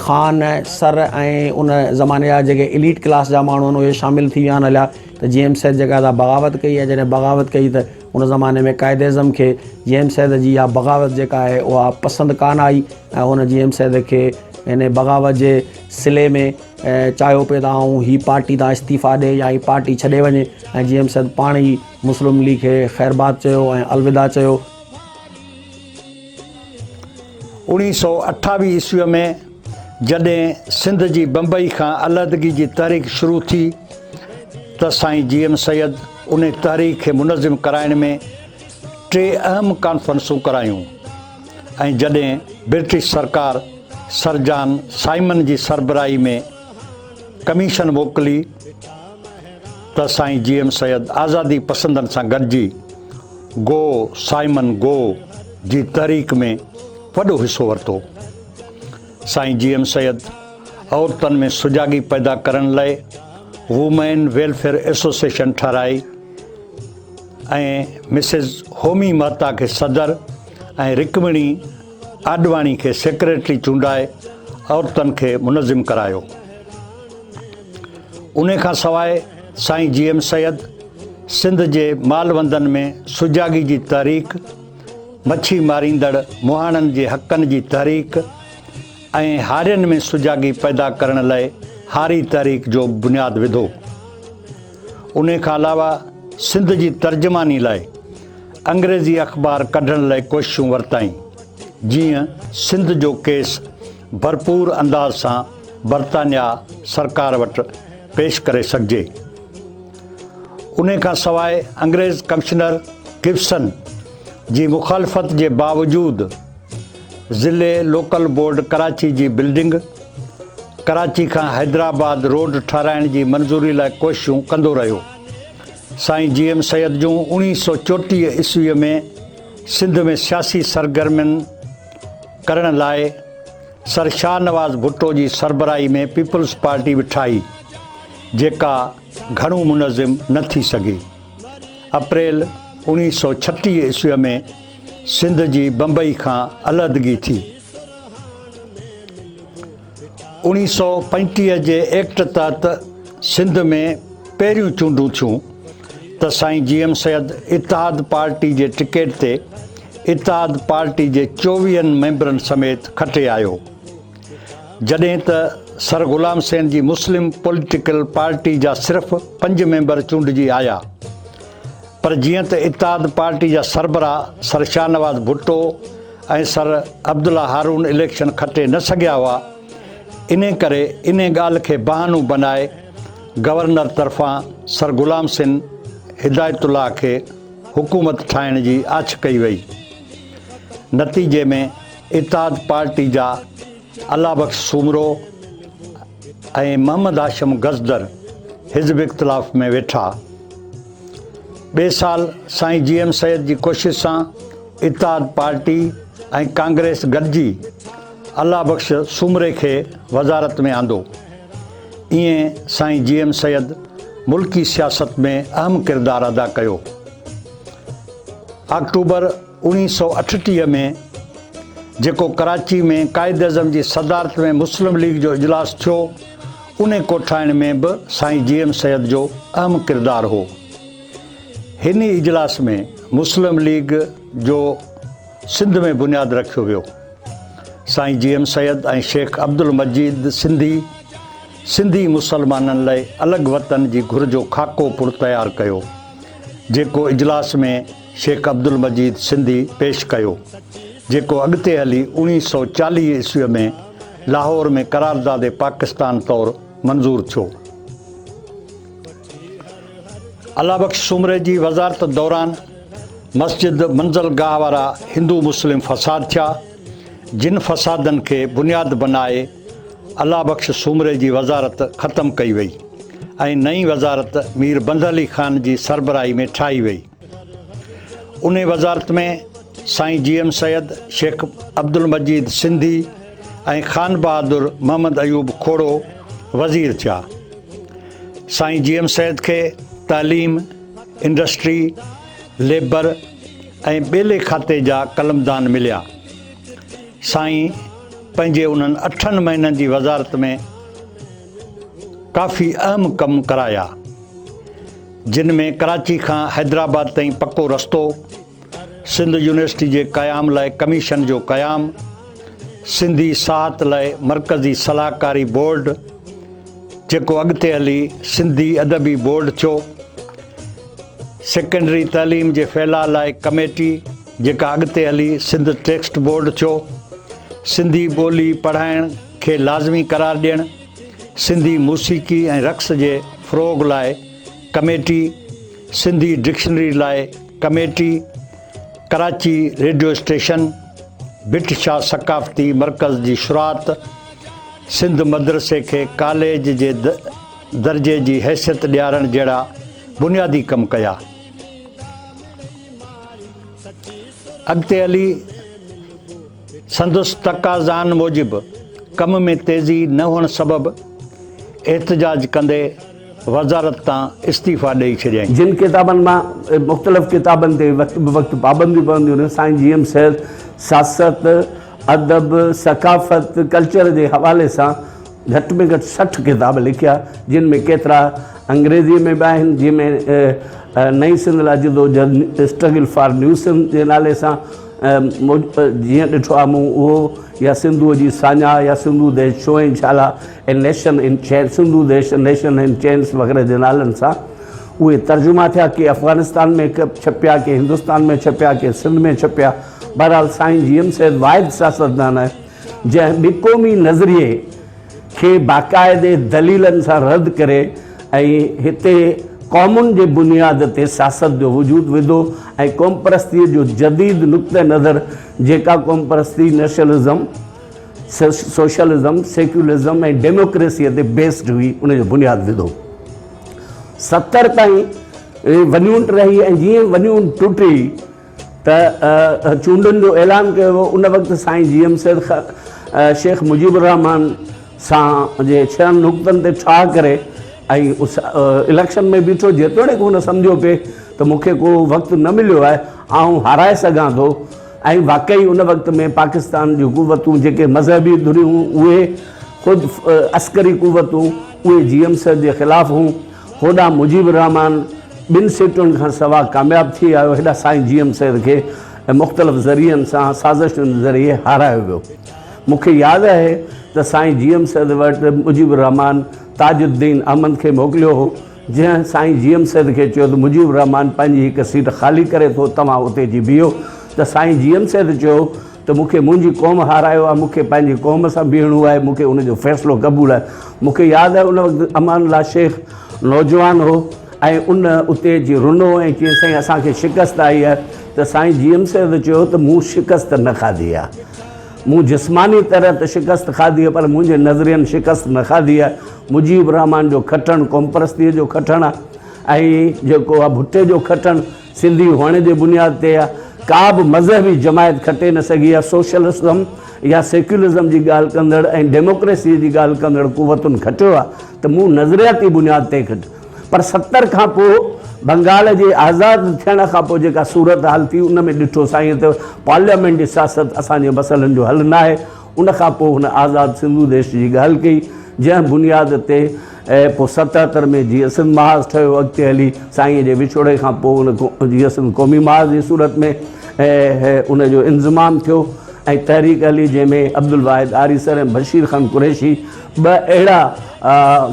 خان سر ۽ ان زماني جا جيڪي اليٽ ڪلاس جا ماڻهو آهن اهي شامل ٿي ويا آهن هليا ته جي ايم سيد جيڪا سا بغاوت ڪئي ۽ جڏهن بغاوت ڪئي ته ان زماني ۾ قائد اعظم کي جي ايم سيد جي اها بغاوت جيڪا آهي اها پسند ڪانه آئي ۽ هن جي ايم سيد کي ان بغاوت جي صلي ۾ چاهيو پئي ته آئون هي پارٽي تان استعيفا ڏي يا هي پارٽي ڇڏي وڃي ۽ جي ايم سيد پاڻ ئي مسلم ليگ کي خيرباد چيو ۽ الوداع چيو. 1928 عيسويء ۾ جڏهن سنڌ جي بمبئي کان علحدگي جي تحريڪ شروع ٿي ته سائين جي ايم سيد انهي تحريڪ کي منظم ڪرائڻ ۾ ٽي اهم ڪانفرنسون ڪرايون ۽ جڏهن برٽش سرڪار سرجان سائمن جي سربراهي ۾ ڪميشن موڪلي ته سائين جي ايم سيد آزادي پسندن سان گڏجي گو سائمن گو جي تحريڪ ۾ وڏو حصو ورتو. سائين جي ايم سيد عورتن ۾ سجاڳي پيدا ڪرڻ لئه وومين ويلفيئر ايسوسيئيشن ٺهرائي ۽ مسز هومي مهتا کي صدر ۽ رڪمڻي آڏواڻي کي سيڪريٽري چونڊائي عورتن کي منظم ڪرايو. انهي کان سواء سائين جي ايم سيد سنڌ جي مالوندن ۾ سجاڳي جي تحريڪ، مڇي ماريندڙ مهاڻن جي حقن جي تحريڪ ۽ هارين ۾ سجاڳي پيدا ڪرڻ لئه هاري تحريڪ جو بنياد وڌو. انهي کان علاوه سنڌ جي ترجماني لاء انگريزي اخبار ڪڍڻ لئه ڪوششون ورتائين، جيئن سنڌ جو ڪيس ڀرپور انداز سان برطانيا سرڪار وٽ پيش ڪري سگهجي. انهي کان سواء انگريز ڪمشنر گبسن جي مخالفت جي باوجود ضلعي لوڪل بورڊ ڪراچي جي بلڊنگ، ڪراچي کان حيدرآباد روڊ ٺهرائڻ جي منظوري لاء ڪوششون ڪندو رهيو. سائين جي ايم سيد جون 1934 عيسويء ۾ سنڌ ۾ سياسي سرگرمين ڪرڻ لاء سر شاهنواز ڀٽو جي سربراهي ۾ پيپلز پارٽي به ٺاهي، جيڪا گهڻو منظم نه ٿي سگهي. اپريل 1936 عيسويء ۾ سنڌ جي بمبئي کان علحدگي ٿي. 1935 جي ايڪٽ تحت سنڌ ۾ پهريون چونڊون ٿيون ته سائين جي ايم سيد اتحاد پارٽي جي ٽڪيٽ تي اتحاد پارٽي جي چوويهن ميمبرن سميت کٽي آيو. جڏهن ته سر غلام حسين جي مسلم پوليٽيڪل پارٽي جا صرف پنج ميمبر چونڊجي آيا. پر جيئن ته اتحاد پارٽي جا سربراهه سر شاهنواز ڀٽو ۽ سر عبدالله هارون اليڪشن کٽي نه سگهيا هئا، انهي ڪري انهي ڳالهه کي بهانو بنائي گورنر طرفان سر غلام حسين هدايت الله کي حڪومت ٺاهڻ جي آڇ ڪئي وئي. نتيجي ۾ اتحاد پارٽي جا الله بخش سومرو ۽ محمد هاشم گزدر حزب اختلاف ۾ ويٺا. ٻئي سال سائين جي ايم سيد جي ڪوشش سان اتحاد پارٽي ۽ ڪانگريس گڏجي الله بخش سومري کي وزارت ۾ آندو. ائين سائين جي ايم سيد ملڪي سياست ۾ اهم ڪردار ادا ڪيو. آڪٽوبر 1938 ۾ جيڪو ڪراچي ۾ قائداعظم جي صدارت ۾ مسلم ليگ جو اجلاس ٿيو، انهي ڪوٺائڻ ۾ به سائين جي ايم سيد جو اهم ڪردار هو. هن ئي اجلاس ۾ مسلم ليگ جو سنڌ ۾ بنياد رکيو ويو. سائين جي ايم سيد ۽ شيخ عبدالمجيد سنڌي، سنڌي مسلمانن لئه الڳ وطن جي گهر جو خاڪو پڻ تيار ڪيو، جيڪو اجلاس ۾ شيخ عبدالمجيد سنڌي پيش ڪيو، جيڪو اڳتي هلي 1940 عيسويء ۾ لاهور ۾ قرارداد پاڪستان طور منظور ٿيو. الله بخش سومري جي وزارت دوران مسجد منزل گاهه وارا هندو مسلم فساد ٿيا، جن فسادن کي بنياد بنائي الله بخش سومري جي وزارت ختم ڪئي وئي ۽ نئين وزارت مير بنده علي خان جي سربراهي ۾ ٺاهي وئي. انهي وزارت ۾ سائين جي ايم سيد، شيخ عبدالمجيد سنڌي ۽ خانبهادر محمد ايوب کوڙو وزير ٿيا. سائين جي ايم سيد کي تعليم، انڊسٽري، ليبر ۽ ٻيلي کاتي جا قلمدان مليا. سائين پنهنجي انهن اٺن مهينن جي وزارت ۾ ڪافي اهم ڪم ڪرايا. جن ۾ ڪراچي کان حيدرآباد تائين پڪو رستو، سنڌ يونيورسٽي جي قيام لاء ڪميشن جو قيام، سنڌي ساهت لاء مرڪزي صلاحڪاري بورڊ، جيڪو اڳتي هلي سنڌي ادبي بورڊ ٿيو، سيڪنڊري تعليم جي ڦهلاء لاء ڪميٽي، جيڪا اڳتي هلي سنڌ ٽيڪسٽ بورڊ ٿيو، سنڌي ٻولي پڙهائڻ کي لازمي قرار ڏيڻ. سنڌي موسيقي ۽ رقص جي فروغ لاء ڪميٽي، سنڌي ڊڪشنري لاء committee, Karachi radio station, Bhit Shah ثقافتي مرڪز جي شروعات، سنڌ مدرسي کي ڪاليج جي درجي جي حيثيت ڏيارڻ جهڙا بنيادي ڪم ڪيا. اڳتي هلي سندس تقاضائن موجب ڪم ۾ تيزي نه هئڻ سبب احتجاج ڪندي وزارت تان استعيفيٰ ڏئي ڇڏيائين. جن ڪتابن مان مختلف ڪتابن تي وقت به وقت پابنديون پونديون رهيون، سائين جي ايم سيد سياست، ادب، ثقافت، ڪلچر جي حوالي سان گهٽ ۾ گهٽ 60 ڪتاب لکيا، جن ۾ ڪيترا انگريزيء ۾ به آهن، جنهن ۾ نئين سنڌ لاء جدوجهد، اسٽرگل فار نيو سنڌ جي نالي سان جيئن ڏٺو آهي مون اهو يا سنڌوء جي ساڃاهه يا سنڌو ديش ڇو ۽ ڇالا، A Nation in Chains، Sindhu Desh, A Nation in Chains وغيره جي نالن سان اهي ترجما ٿيا، ڪي افغانستان ۾ ڇپيا، ڪي هندستان ۾ ڇپيا، ڪي سنڌ ۾ ڇپيا. بهرحال سائين جي ايم سيد واحد سياستدان آهي، جنهن ٻڪومي نظريي کي باقاعدي دليلن سان رد ڪري ۽ هتي قومن جي بنياد تي سياست جو وجود وڌو ۽ قومپرستيء جو جديد نقطه نظر جيڪا قومپرستي نيشنلزم، سوشلزم، سيڪيولرزم ۽ ڊيموڪريسيء تي بيسڊ هئي ان جو بنياد وڌو. 70 تائين ون يونٽ رهي ۽ جيئن ون يونٽ ٽٽي ته چونڊن جو اعلان ڪيو ويو ان وقت سائين جي ايم سيد شيخ مجيب الرحمان سان جي ڇهن نقطن تي ٺاهه ڪري ۽ اليڪشن ۾ بيٺو جيتوڻيڪ هن سمجهيو پئي ته مون کي ڪو وقت نه مليو آهي آئون هارائي سگهان ٿو ۽ واقعي ان وقت ۾ پاڪستان جون قوتون جيڪي مذهبي ڌريون اهي خود عسڪري قوتون اهي جي ايم سيد جي خلاف هون هوڏانهن مجيب الرحمان ٻن سيٽن کان سوا ڪامياب ٿي آيو، هيڏانهن سائين جي ايم سيد کي مختلف ذريعن سان سازشن ذريعي هارايو ويو. مون کي ياد آهي ته سائين جي ايم سيد وٽ مجيب الرحمان تاج الدين احمد کي موڪليو هو، جنهن سائين جي ايم سيد کي چيو ته مجيب الرحمان پنهنجي هڪ سيٽ خالي ڪري ٿو، توهان اتي اچي بيهو ته سائين جي ايم سيد چيو ته مون کي منهنجي قوم هارايو آهي، مون کي پنهنجي قوم سان بيهڻو آهي، مون کي ان جو فيصلو قبول آهي. مون کي ياد آهي ان وقت امان الله شيخ نوجوان هو ۽ ان اتي اچي رنو ۽ چيس سائين اسان کي شڪست آئي آهي ته سائين جي ايم سيد چيو ته مون شڪست نه کاڌي آهي. مون جسماني طرح ته شڪست کاڌي آهي پر منهنجي نظرين شڪست نه کاڌي آهي. مجيب الرحمان جو کٽڻ قومپرستيء جو کٽڻ آهي ۽ جيڪو آهي ڀٽي جو کٽڻ سنڌي هئڻ جي بنياد تي ڪا به مذهبي جماعت کٽي نه سگهي آهي. سوشلزم يا سيڪيولرزم جي ڳالهه ڪندڙ ۽ ڊيموڪريسيء جي ڳالهه ڪندڙ قوتن کٽيو آهي ته مون نظرياتي بنياد تي کٽ پر 70 کان پوء بنگال جي آزاد ٿيڻ کان پوء جيڪا صورتحال ٿي ان ۾ ڏٺو سائين ته پارليامينٽ جي سياست اسان جي مسئلن جو حل ناهي. ان کان پوء هن آزاد سنڌو ديش جي ڳالهه ڪئي، جنهن بنياد تي پوء 77 ۾ جيئي سنڌ محاذ ٺهيو، اڳتي هلي سائينء جي وڇوڙي کان پوء ان جيئي سنڌ قومي محاذ جي صورت ۾ ان جو انضمام ٿيو ۽ تحريڪ هلي، جنهن ۾ عبدالواحد آريسر ۽ بشير خان قريشي ٻه اهڙا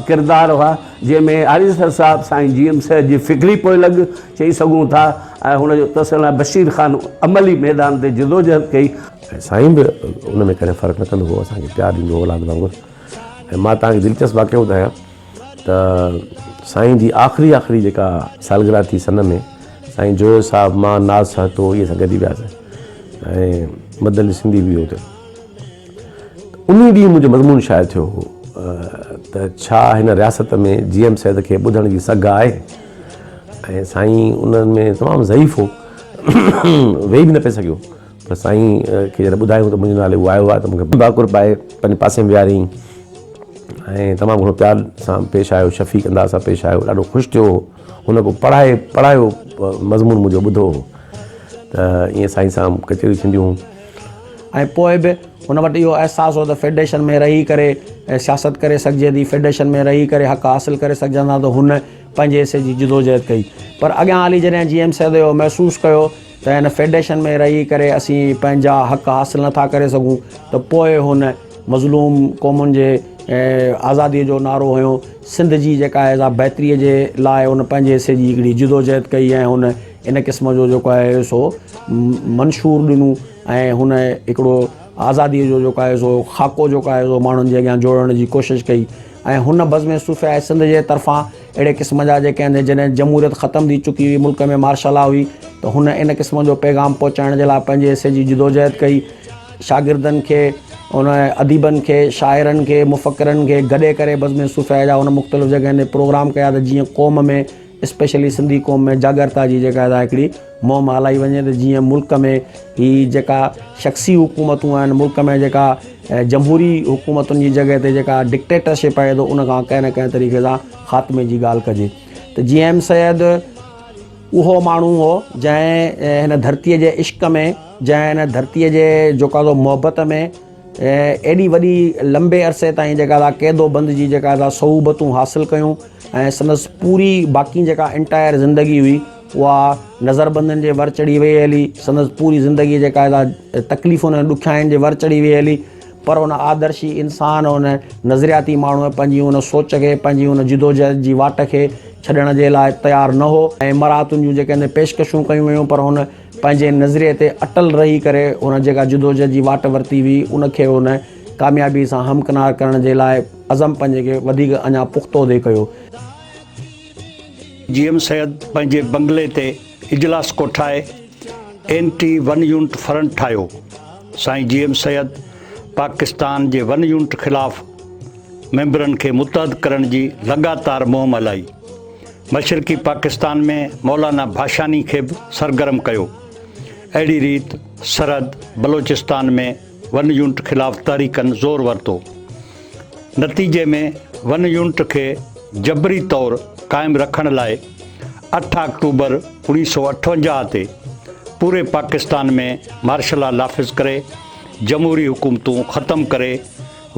ڪردار هئا، جنهن ۾ آريسر صاحب سائين جي ايم سيد جي فڪري پوئلڳ چئي سگهون ٿا ۽ هن جو تسلسل ۽ بشير خان عملي ميدان تي جدوجهد ڪئي. ۽ سائين به ان ۾ ڪڏهن فرق نه ڪندو هو، اسان کي پيار ڏيندو هو اولاد وانگر. ۽ مان توهان کي دلچسپ واقعو ٻڌايان ته سائين جي آخري آخري جيڪا سالگرهه ٿي سن ۾ سائين جويو صاحب، مان، ناز سهتو اهي اسان گڏجي وياسين ۽ مدد علي سنڌي به هو اتي. انهي ڏينهن منهنجو مضمون شايع ٿيو هو ته ڇا هن رياست ۾ جي ايم سيد کي ٻڌڻ جي سگهه آهي؟ ۽ سائين انهن ۾ تمام ضعيف هو، ويهي به نه پئي سگهيو. پر سائين کي جڏهن ٻڌايون ته منهنجي نالي اهو آيو آهي ته مون کي ڀاڪر پائي پنهنجي پاسي ۾ ويهاريائين ۽ تمام گهڻو پيار سان پيش آيو، شفيق انداز سان پيش آيو، ڏاڍو خوش ٿيو هو. هن ڪو پڙهائي پڙهايو مضمون منهنجو ٻڌو هو ته ائين سائين سان ڪچهريون ٿينديون هيون. ۽ پوء به هن وٽ اهو احساس هو ته فيڊريشن ۾ رهي ڪري سياست ڪري سگهجي ٿي، فيڊريشن ۾ رهي ڪري حق حاصل ڪري سگهجن ٿا ته هن پنهنجي حصي جي جدوجهد ڪئي. پر اڳيان هلي جڏهن جي ايم سيد اهو محسوس ڪيو ته هن فيڊريشن ۾ رهي ڪري اسين پنهنجا حق حاصل نه ٿا ڪري سگهون ته پوء هن مظلوم قومن جي آزادي جو نعرو هنيو، سنڌ جي جيڪا آهي سا بهتري جي لاء هن پنهنجي حصي جي هڪڙي جدوجهد ڪئي ۽ هن ان قسم جو جيڪو آهي سو منشور ڏنو ۽ هن هڪڙو آزادي جو جيڪو آهي سو خاڪو جيڪو آهي سو ماڻهن جي اڳيان جوڙڻ جي ڪوشش ڪئي ۽ هن بزم صوفياء سنڌ جي طرفان اهڙي قسم جا جيڪي آهن جڏهن جمهوريت ختم ٿي چڪي هئي ملڪ ۾ مارشل لا هئي ته هن ان قسم جو پيغام پهچائڻ جي لاء پنهنجي حصي جي جدوجهد ڪئي شاگردن کي ان اديبن کي شاعرن کي مفڪرن کي گڏي ڪري بزم صوفياء جا هن مختلف جڳهين تي پروگرام ڪيا ته جيئن قوم ۾ اسپيشلي سنڌي قوم ۾ جاڳرتا جي جيڪا آهي هڪڙي مهم هلائي وڃي ته جيئن ملڪ ۾ هي جيڪا شخصي حڪومتون آهن ملڪ ۾ جيڪا جمهوري حڪومتن جي جڳهه تي جيڪا ڊڪٽيٽرشپ آهي ته ان کان ڪنهن نه ڪنهن طريقي سان خاتمي جي ڳالهه ڪجي ته جي ايم سيد اهو ماڻهو هو جنهن هن ڌرتيء جي عشق ۾ جنهن هن ڌرتيء جي جيڪا سو محبت ۾ ايڏي وڏي لمبي عرصي تائين جيڪا سا قيد و بند جي جيڪا سا صعوبتون حاصل ڪيون ۽ سندس پوري باقي جيڪا انٽائر زندگي هئي اها نظربندن جي ور چڙهي وئي هلي، سندس پوري زندگي جيڪا آهي سا تڪليفن ۽ ڏکيائين جي ور چڙهي وئي هلي، پر ان آدرشي انسان ان نظرياتي ماڻهوء پنهنجي ان سوچ کي، پنهنجي ان جدوجهد جي واٽ کي ڇڏڻ جي لاء تيار نه هو ۽ مراعتن جون جيڪي هن تي پيشڪشون ڪيون ويون پر هن پنهنجي نظريي تي اٽل رهي ڪري هن جيڪا جدوجهد جي واٽ ورتي هئي ان کي هن ڪاميابي سان همڪنار ڪرڻ جي لاء عزم پنهنجي کي وڌيڪ اڃا پختو ٿي ڪيو. جي ايم سيد پنهنجي بنگلي تي اجلاس ڪوٺائي اينٽي ون يونٽ فرنٽ ٺاهيو. سائين جي ايم سيد پاڪستان جي ون يونٽ خلاف ميمبرن کي متحد ڪرڻ جي لڳاتار مهم هلائي. مشرقي پاڪستان ۾ مولانا ڀاشاني کي به سرگرم ڪيو. اهڙي ريت سرحد، بلوچستان ۾ ون يونٽ خلاف تحريڪن زور ورتو. نتيجي ۾ ون يونٽ کي جبري طور قائم رکڻ لاء اٺ آڪٽوبر 1958 تي پوري پاڪستان ۾ مارشل لا نافذ ڪري جمهوري حڪومتون ختم ڪري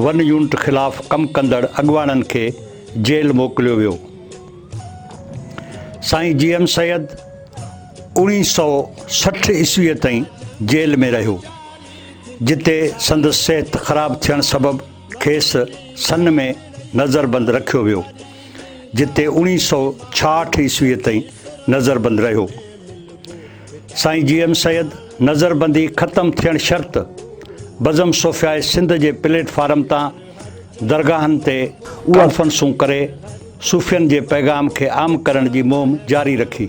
ون يونٽ خلاف ڪم ڪندڙ اڳواڻن کي جيل موڪليو ويو. سائين جي ايم سيد 1960 عيسويء تائين جيل ۾ رهيو، جتي سندس صحت خراب ٿيڻ سبب کيس سن ۾ نظربند رکيو ويو، جتي 1966 عيسويء تائين نظربند رهيو. سائين جي ايم سيد نظربندي ختم ٿيڻ شرط بزم صوفياء سنڌ جي پليٽ فارم تان درگاهن تي ڪانفرنسون ڪري صوفين جي پيغام کي عام ڪرڻ جي مهم جاري رکي.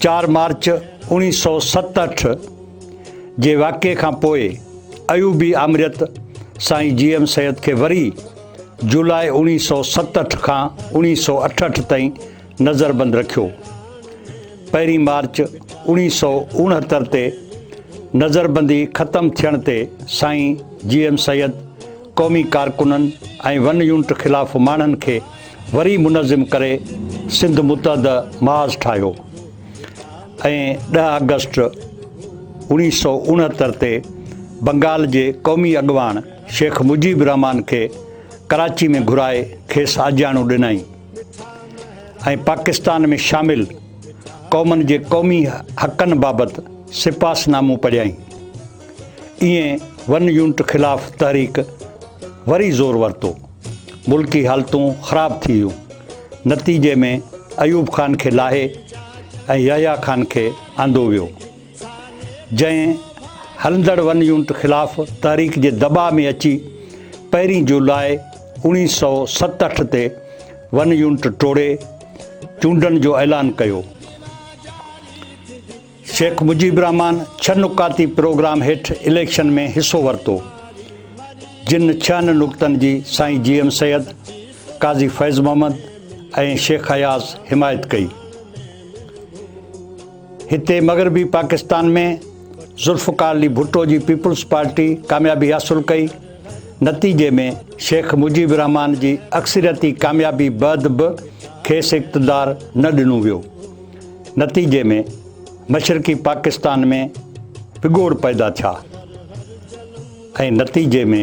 چار مارچ 1967 جي واقعي کان پوء ايوبي آمريت سائين جي ايم سيد کي وري جولاء 1967 کان 1968 تائين نظربند رکيو. پهرين مارچ 1969 تي نظربندي ختم ٿيڻ تي سائين جي ايم سيد قومي ڪارڪنن ۽ ون يونٽ خلاف ماڻهن کي وري منظم ڪري سنڌ متحده محاذ ٺاهيو ۽ ڏهه آگسٽ 1969 تي بنگال جي قومي اڳواڻ شيخ مجيب الرحمان کي ڪراچي ۾ گهرائي کيس آجياڻو ڏنائين. ۽ پاڪستان ۾ شامل قومن جي قومي حقن بابت سپاس نامو پڙهيائين. ائين ون يونٽ خلاف تحريڪ وري زور ورتو. ملڪي حالتون خراب ٿي ويون. نتيجي ۾ ايوب خان کي لاهي ۽ يحيٰ خان کي آندو ويو. جنهن هلندڙ ون يونٽ خلاف تحريڪ جي دٻاء ۾ اچي پهرين جولاء 1967 تي ون يونٽ ٽوڙي چونڊن جو اعلان ڪيو. شيخ مجيب الرحمان ڇهه نقاطي پروگرام هيٺ اليڪشن ۾ حصو ورتو، جن ڇهن نقطن جي سائين جي ايم سيد، قاضي فيض محمد ۽ شيخ اياز حمايت ڪئي. هتي مغربي پاڪستان ۾ ذوالفقار علي ڀٽو جي پيپلز پارٽي ڪاميابي حاصل ڪئي، نتيجي ۾ شيخ مجيب الرحمان جي اڪثريتي ڪاميابي بعد به کيس اقتدار نه ڏنو ويو. نتيجي ۾ مشرقي پاڪستان ۾ وڳوڙ پيدا ٿيا ۽ نتيجي ۾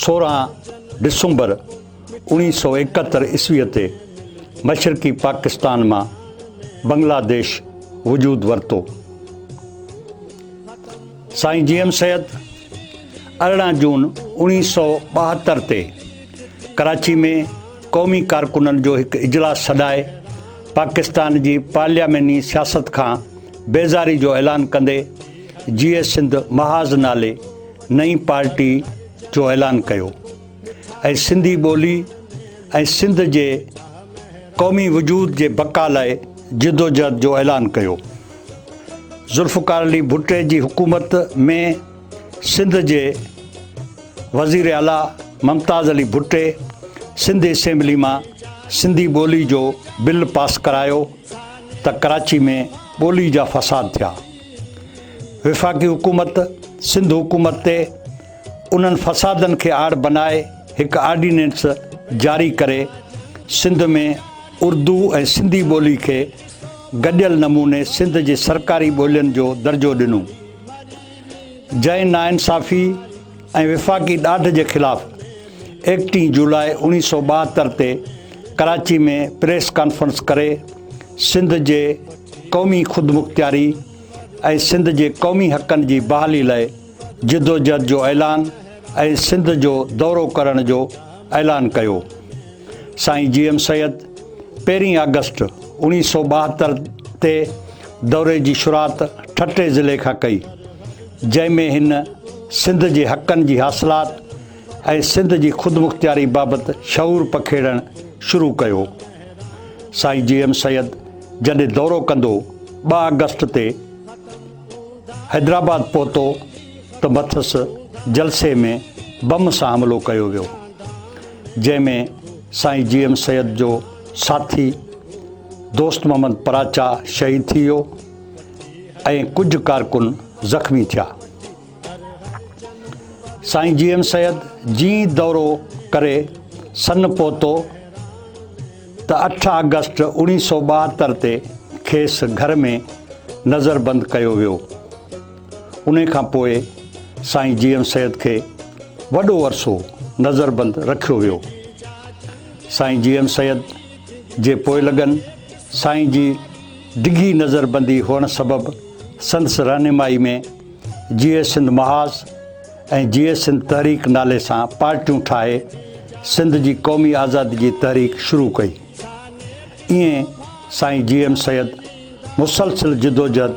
16 ڊسمبر 1971 عيسويء تي مشرقي پاڪستان مان بنگلاديش وجود ورتو. سائين جي ايم سيد 18 جون 1972 تي ڪراچي ۾ قومي ڪارڪنن جو هڪ اجلاس سڏائي پاڪستان جي پارلياماني سياست کان بيزاري جو اعلان ڪندي جيئي سنڌ محاذ نالي نئين پارٽي جو اعلان ڪيو. ۽ سنڌي ٻولي ۽ سنڌ جي قومي وجود جي بقا لاء جدوجهد جو اعلان ڪيو. ذوالفقار علي ڀٽي جي حڪومت ۾ سنڌ جي وزير اعليٰ ممتاز علي ڀٽي سنڌ اسيمبلي مان سنڌي ٻولي جو بل پاس ڪرايو ته ڪراچي ۾ ٻولي جا فساد ٿيا. وفاقي حڪومت سنڌ حڪومت تي انهن فسادن کي آڙ بنائي هڪ آرڊيننس جاري ڪري سنڌ ۾ اردو ۽ سنڌي ٻولي کي گڏيل نموني سنڌ جي سرڪاري ٻولين جو درجو ڏنو. جنهن ناانصافي ۽ وفاقي ڏاڍ جي خلاف ايڪٽيهين جولاء 1972 تي ڪراچي ۾ پريس ڪانفرنس ڪري سنڌ جي قومي خودمختياري ۽ سنڌ جي قومي حقن جي بحالي لاء جدوجهد جو اعلان ۽ سنڌ جو دورو ڪرڻ جو اعلان ڪيو. سائين جي ايم سيد پهرين آگسٽ 1972 تي دوري جي شروعات ٺٽي ضلعي کان ڪئي، جنهن ۾ هن سنڌ جي حقن جي حاصلات ۽ سنڌ جي خودمختياري بابت شعور پکيڙڻ شروع ڪيو. سائين جي ايم سيد جڏهن دورو ڪندو ٻه آگسٽ تي حيدرآباد پهتو ته مٿس جلسي ۾ بم سان حملو ڪيو ويو، جنهن ۾ سائين جي ايم سيد جو ساٿي دوست محمد پراچا شهيد ٿي ويو ۽ ڪجهه ڪارڪن زخمي ٿيا. سائين جي ايم سيد جيئن ئي دورو ڪري سن پهتو ته اٺ آگسٽ 1972 تي کيس گهر ۾ نظربند ڪيو ويو. انهي کان پوء سائين جي ايم سيد کي وڏو عرصو نظربند رکيو ويو. سائين جي ايم سيد جي پوئلڳن سائين جي ڊگهي نظربندي هئڻ سبب سندس رهنمائي ۾ جيئي سنڌ محاذ ۽ جيئي سنڌ تحريڪ نالي سان پارٽيون ٺاهي سنڌ جي قومي آزادي جي تحريڪ شروع ڪئي. ائين سائين جي ايم سيد مسلسل جدوجهد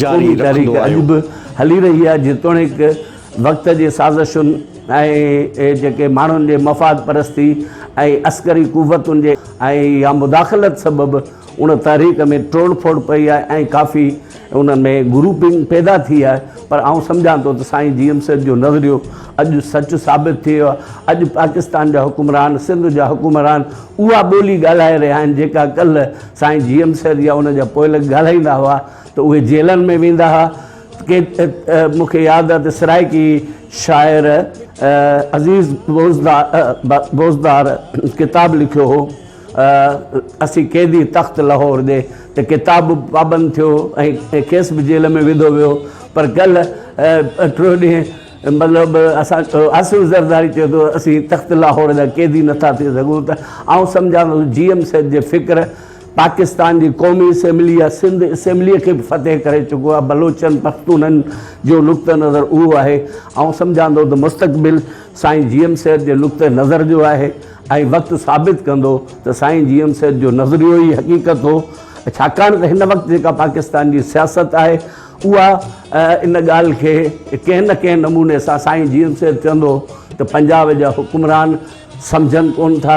جاري قومي تحريڪ رکندو اڄ آيو. به هلي رهي آهي جيتوڻيڪ وقت جي سازشن ۽ جيڪي ماڻهن جي مفاد پرستي ۽ عسڪري قوتن جي ۽ يا مداخلت سبب ان تحريڪ ۾ ٽوڙ ڦوڙ پئي آهي ۽ ڪافي ان ۾ گروپنگ پيدا ٿي آهي پر آئون سمجهان ٿو ته سائين جي ايم سيد جو نظريو اڄ سچ ثابت ٿي ويو آهي اڄ پاڪستان جا حڪمران سنڌ جا حڪمران اها ٻولي ڳالهائي رهيا آهن جيڪا ڪلهه سائين جي ايم سيد يا ان جا پوئلڳ ڳالهائيندا هئا ته اهي جيلن ۾ ويندا هئا ڪي مون کي ياد آهي ته سرائيڪي شاعر عزيز بوزدار ڪتاب لکيو هو اسين قيدي تخت لاهور جي ته ڪتاب به پابند ٿيو ۽ کيس به جيل ۾ وڌو ويو پر ڪلهه ٽيون ڏينهن مطلب اسان آصف زرداري چيو ته اسين تخت لاهور جا قيدي نٿا ٿي سگهون ته آئون سمجهان ٿو جي ايم سيد جي فڪر پاڪستان جي قومي اسيمبلي يا سنڌ اسيمبليء کي به فتح ڪري چڪو آهي. بلوچن، پختونن جو نقطه نظر اهو آهي. آئون سمجهان ٿو ته مستقبل سائين جي ايم سيد جي نقطه نظر جو آهي ۽ وقت ثابت ڪندو ته سائين جي ايم سيد جو نظريو ئي حقيقت هو. ڇاڪاڻ ته هن وقت جيڪا پاڪستان جي سياست آهي اها ان ڳالهه کي ڪنهن نه ڪنهن نموني سان سائين جي ايم سيد چوندو هو ته پنجاب جا حڪمران سمجهن ڪونه ٿا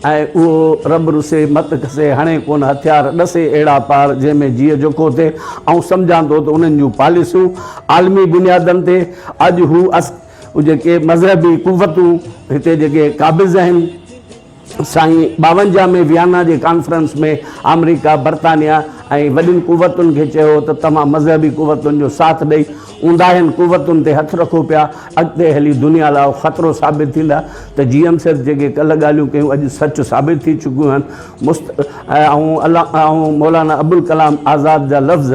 ۽ اهو رب رسي مت کسي هڻي ڪونه هٿيار ڏسي اهڙا پار جنهن ۾ جيء جوکو ٿئي. آئون سمجهان ٿو ته انهن جون پاليسيون عالمي بنيادن تي اڄ هو جيڪي مذهبي قوتون هتي جيڪي قابض آهن سائين 52 ۾ ويانا جي ڪانفرنس ۾ آمريڪا برطانيا ۽ وڏين قوتن کي چيو هو ته توهان مذهبي قوتن جو ساٿ ڏئي اونداهين قوتن تي هٿ رکو پيا، اڳتي هلي دنيا لاء خطرو ثابت ٿيندا ته جي ايم سيد جيڪي ڪلهه ڳالهيون ڪيون اڄ سچ ثابت ٿي چڪيون آهن. مست آئون مولانا ابوالڪلام آزاد جا لفظ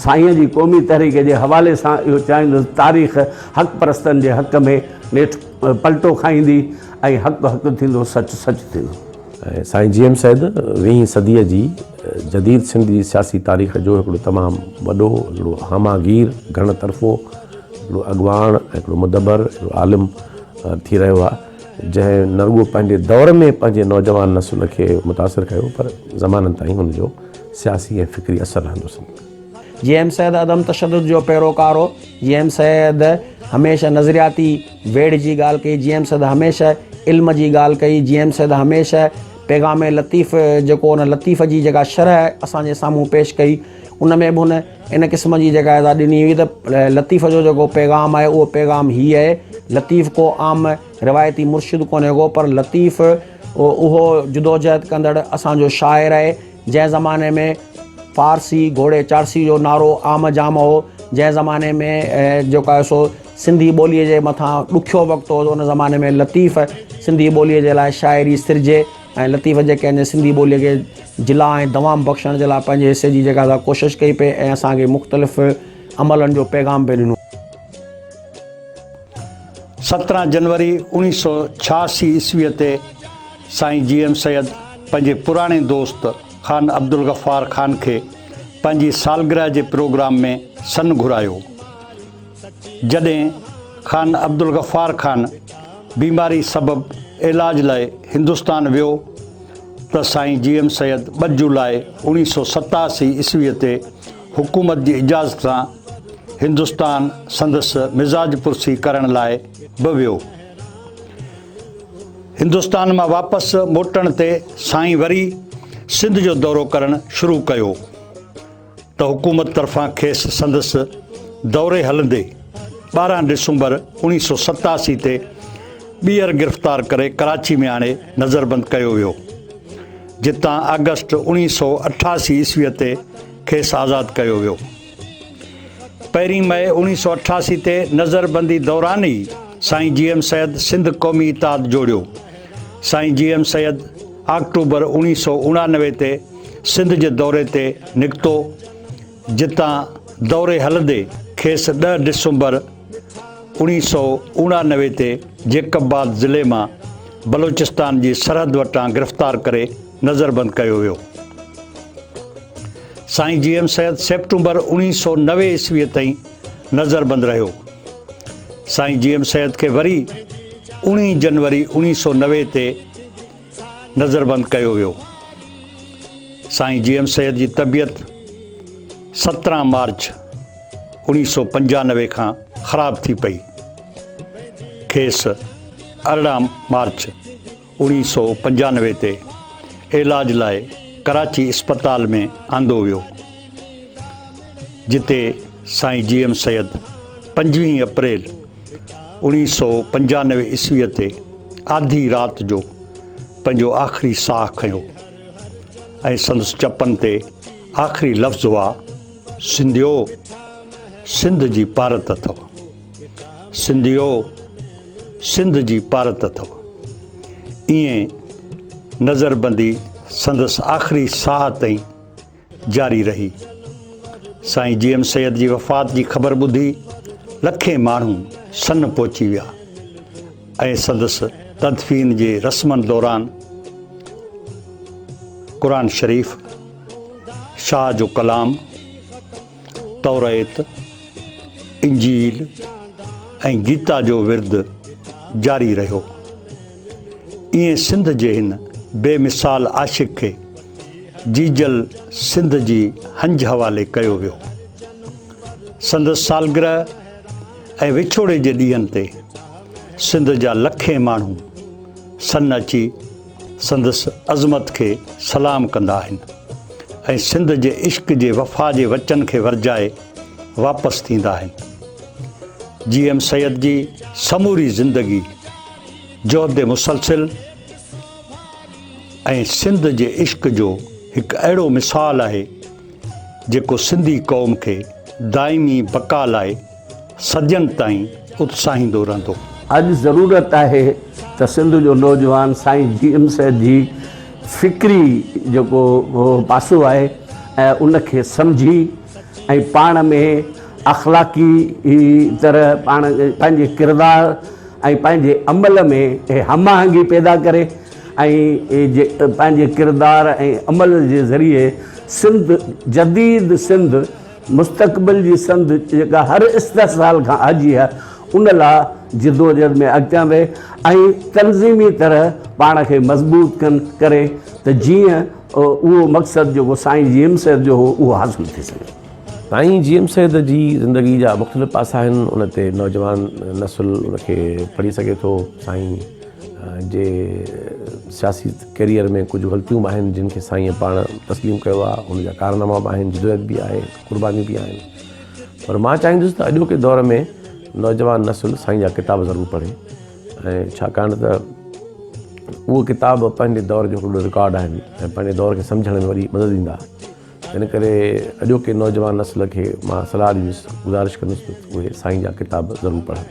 سائينء جي قومي تحريڪ جي حوالي سان اهو چاهيندس تاريخ حق پرستن جي حق ۾ نيٺ پلٽو کائيندي ۽ حق حق ٿيندو سچ سچ ٿيندو. سائين جي ايم سيد ويهين صديء جي جديد سنڌ جي سياسي تاريخ جو هڪڙو تمام وڏو، هڪڙو همه گير، گهڻ طرفو، هڪڙو اڳواڻ ۽ هڪڙو مدبر، هڪڙو عالم ٿي رهيو آهي، جنهن نه رڳو پنهنجي دور ۾ پنهنجي نوجوان نسل کي متاثر ڪيو پر زمانن تائين هن جو سياسي ۽ فڪري اثر رهندو سنڌ ۾. جي ايم سيد عدم تشدد جو پيروڪار هو. جي ايم سيد هميشه نظرياتي ويڙهه جي ڳالهه ڪئي، جي ايم سيد هميشه علم جي ڳالهه ڪئي، جي ايم سيد هميشه پيغام لطيف جيڪو ان لطيف جي جيڪا شرح اسان جي سامهون پيش ڪئي ان ۾ به هن ان قسم جي جيڪا ادا ڏني هئي ته لطيف جو جيڪو پيغام آهي اهو پيغام هي آهي لطيف ڪو عام روايتي مرشد ڪونهي ڪو پر لطيف اهو جدوجهد ڪندڙ اسان جو شاعر آهي جنهن زماني ۾ فارسي گهوڙي چارسي جو نعرو عام جام هو، جنهن زماني ۾ جيڪو آهي سو سنڌي ٻوليء جي مٿان ڏکيو وقت هو، ان زماني ۾ لطيف سنڌي ٻوليء جي لاء شاعري سرجي ۽ لطيف جيڪي آهن سنڌي ٻوليء کي جلا ۽ دوام بخشڻ جي لاء پنهنجي حصي جي جيڪا سا ڪوشش ڪئي پئي ۽ اسان کي مختلف عملن جو پيغام پئي ڏنو. 17 جنوري 1986 عيسويء تي سائين جي ايم سيد پنهنجي پراڻي دوست خان عبدالغفار خان کي پنهنجي سالگرهه جي پروگرام ۾ سن گهرايو. جڏهن خان عبدالغفار خان بيماري سبب علاج لاء هندستان ويو ته سائين جي ايم سيد 2 جولاء 1987 عيسويء تي حڪومت جي اجازت سان هندستان سندس مزاج پرسي ڪرڻ لاء به ويو. هندستان مان واپس موٽڻ تي سائين وري سنڌ جو دورو ڪرڻ شروع ڪيو ته حڪومت طرفان کيس سندس دوري هلندي 12 ڊسمبر 1987 تي ٻيهر گرفتار ڪري ڪراچي ۾ آڻي نظربند ڪيو ويو، جتان آگسٽ 1988 عيسويء تي کيس آزاد ڪيو ويو. پهرين مئي 1988 تي نظربندي دوران ئي سائين جي ايم سيد سنڌ قومي اتحاد جوڙيو. سائين جي ايم سيد آڪٽوبر 1989 تي سنڌ جي دوري تي نڪتو، جتان دوري هلندي کيس 10 ڊسمبر 1989 تي جيڪب آباد ضلعي مان بلوچستان جي سرحد وٽان گرفتار ڪري نظربند ڪيو ويو. سائين جي ايم سيد سيپٽمبر 1990 عيسويء تائين نظربند رهيو. سائين جي ايم سيد کي وري اوڻيهه جنوري 1990 تي نظربند ڪيو ويو. سائين جي ايم سيد جي طبيعت 17 مارچ 1995 کان خراب ٿي پئي. کيس 18 مارچ 1995 تي علاج لاء ڪراچي اسپتال ۾ آندو ويو، جتي سائين جي ايم سيد 25 اپريل 1995 عيسويء تي آڌي رات جو پنهنجو آخري ساهه کنيو ۽ سندس چپن تي آخري لفظ هئا، سنڌيو! سنڌ جي پارت اٿو. سنڌيو! سنڌ جي پارت اٿو. ائين نظربندي سندس آخري ساهه تائين جاري رهي. سائين جي ايم سيد جي وفات جي خبر ٻڌي لکين ماڻهو سن پهچي ويا ۽ سندس تدفين جي رسمن دوران قرآن شريف، شاهه جو ڪلام، توريت، انجيل ۽ گيتا جو ورد جاري رهيو. ائين سنڌ جي هن بي مثال عاشق کي جيجل سنڌ جي هنج حوالي ڪيو ويو. سندس سالگرهه ۽ وڇوڙي جي ڏينهن تي سنڌ جا لکين ماڻهو سن اچي سندس عظمت کي سلام ڪندا آهن ۽ سنڌ جي عشق جي وفا جي وچن کي ورجائي واپس ٿيندا آهن. جي ايم سيد جي سموري زندگي جهد مسلسل ۽ سنڌ جي عشق جو هڪ اهڙو مثال آهي جيڪو سنڌي قوم کي دائمي بقا لاء صدين تائين اتساهيندو رهندو. اڄ ضرورت آهي ته سنڌ جو نوجوان سائين جي ايم سيد جي فڪري جيڪو پاسو آهي ان کي سمجهي ۽ پاڻ ۾ اخلاقي طرح پاڻ پنهنجي ڪردار ۽ پنهنجي عمل ۾ هم آهنگي پيدا ڪري ۽ پنهنجي ڪردار ۽ عمل جي ذريعي سنڌ جديد سنڌ مستقبل جي سنڌ جيڪا هر استحصال کان آجي آهي ان لا جدوجهد ۾ اڳتيان وي ۽ تنظيمي طرح پاڻ کي مضبوط ڪن ڪري ته جيئن اهو مقصد جيڪو سائين جي ايم سيد جو هو اهو حاصل ٿي سگهي. سائين جي ايم سيد جي زندگي جا مختلف پاسا آهن ان تي نوجوان نسل ان کي پڙهي سگهي ٿو سائين جي سياسي ڪيريئر ۾ ڪجهه غلطيون به آهن جن کي سائينء پاڻ تسليم ڪيو آهي، ان جا ڪارناما به آهن، جدوجهد به آهي، قربانيون به آهن پر مان چاهيندس ته اڄوڪي دور ۾ نوجوان نسل سائين جا ڪتاب ضرور پڙهي ۽ ڇاڪاڻ ته اهي ڪتاب پنهنجي دور جو هڪڙو رڪارڊ آهن ۽ پنهنجي دور کي سمجهڻ ۾ وڏي مدد ڏيندا. ان ڪري اڄوڪي نوجوان نسل کي مان صلاح ڏيندس، گذارش ڪندس ته اهي سائين جا ڪتاب ضرور پڙهن.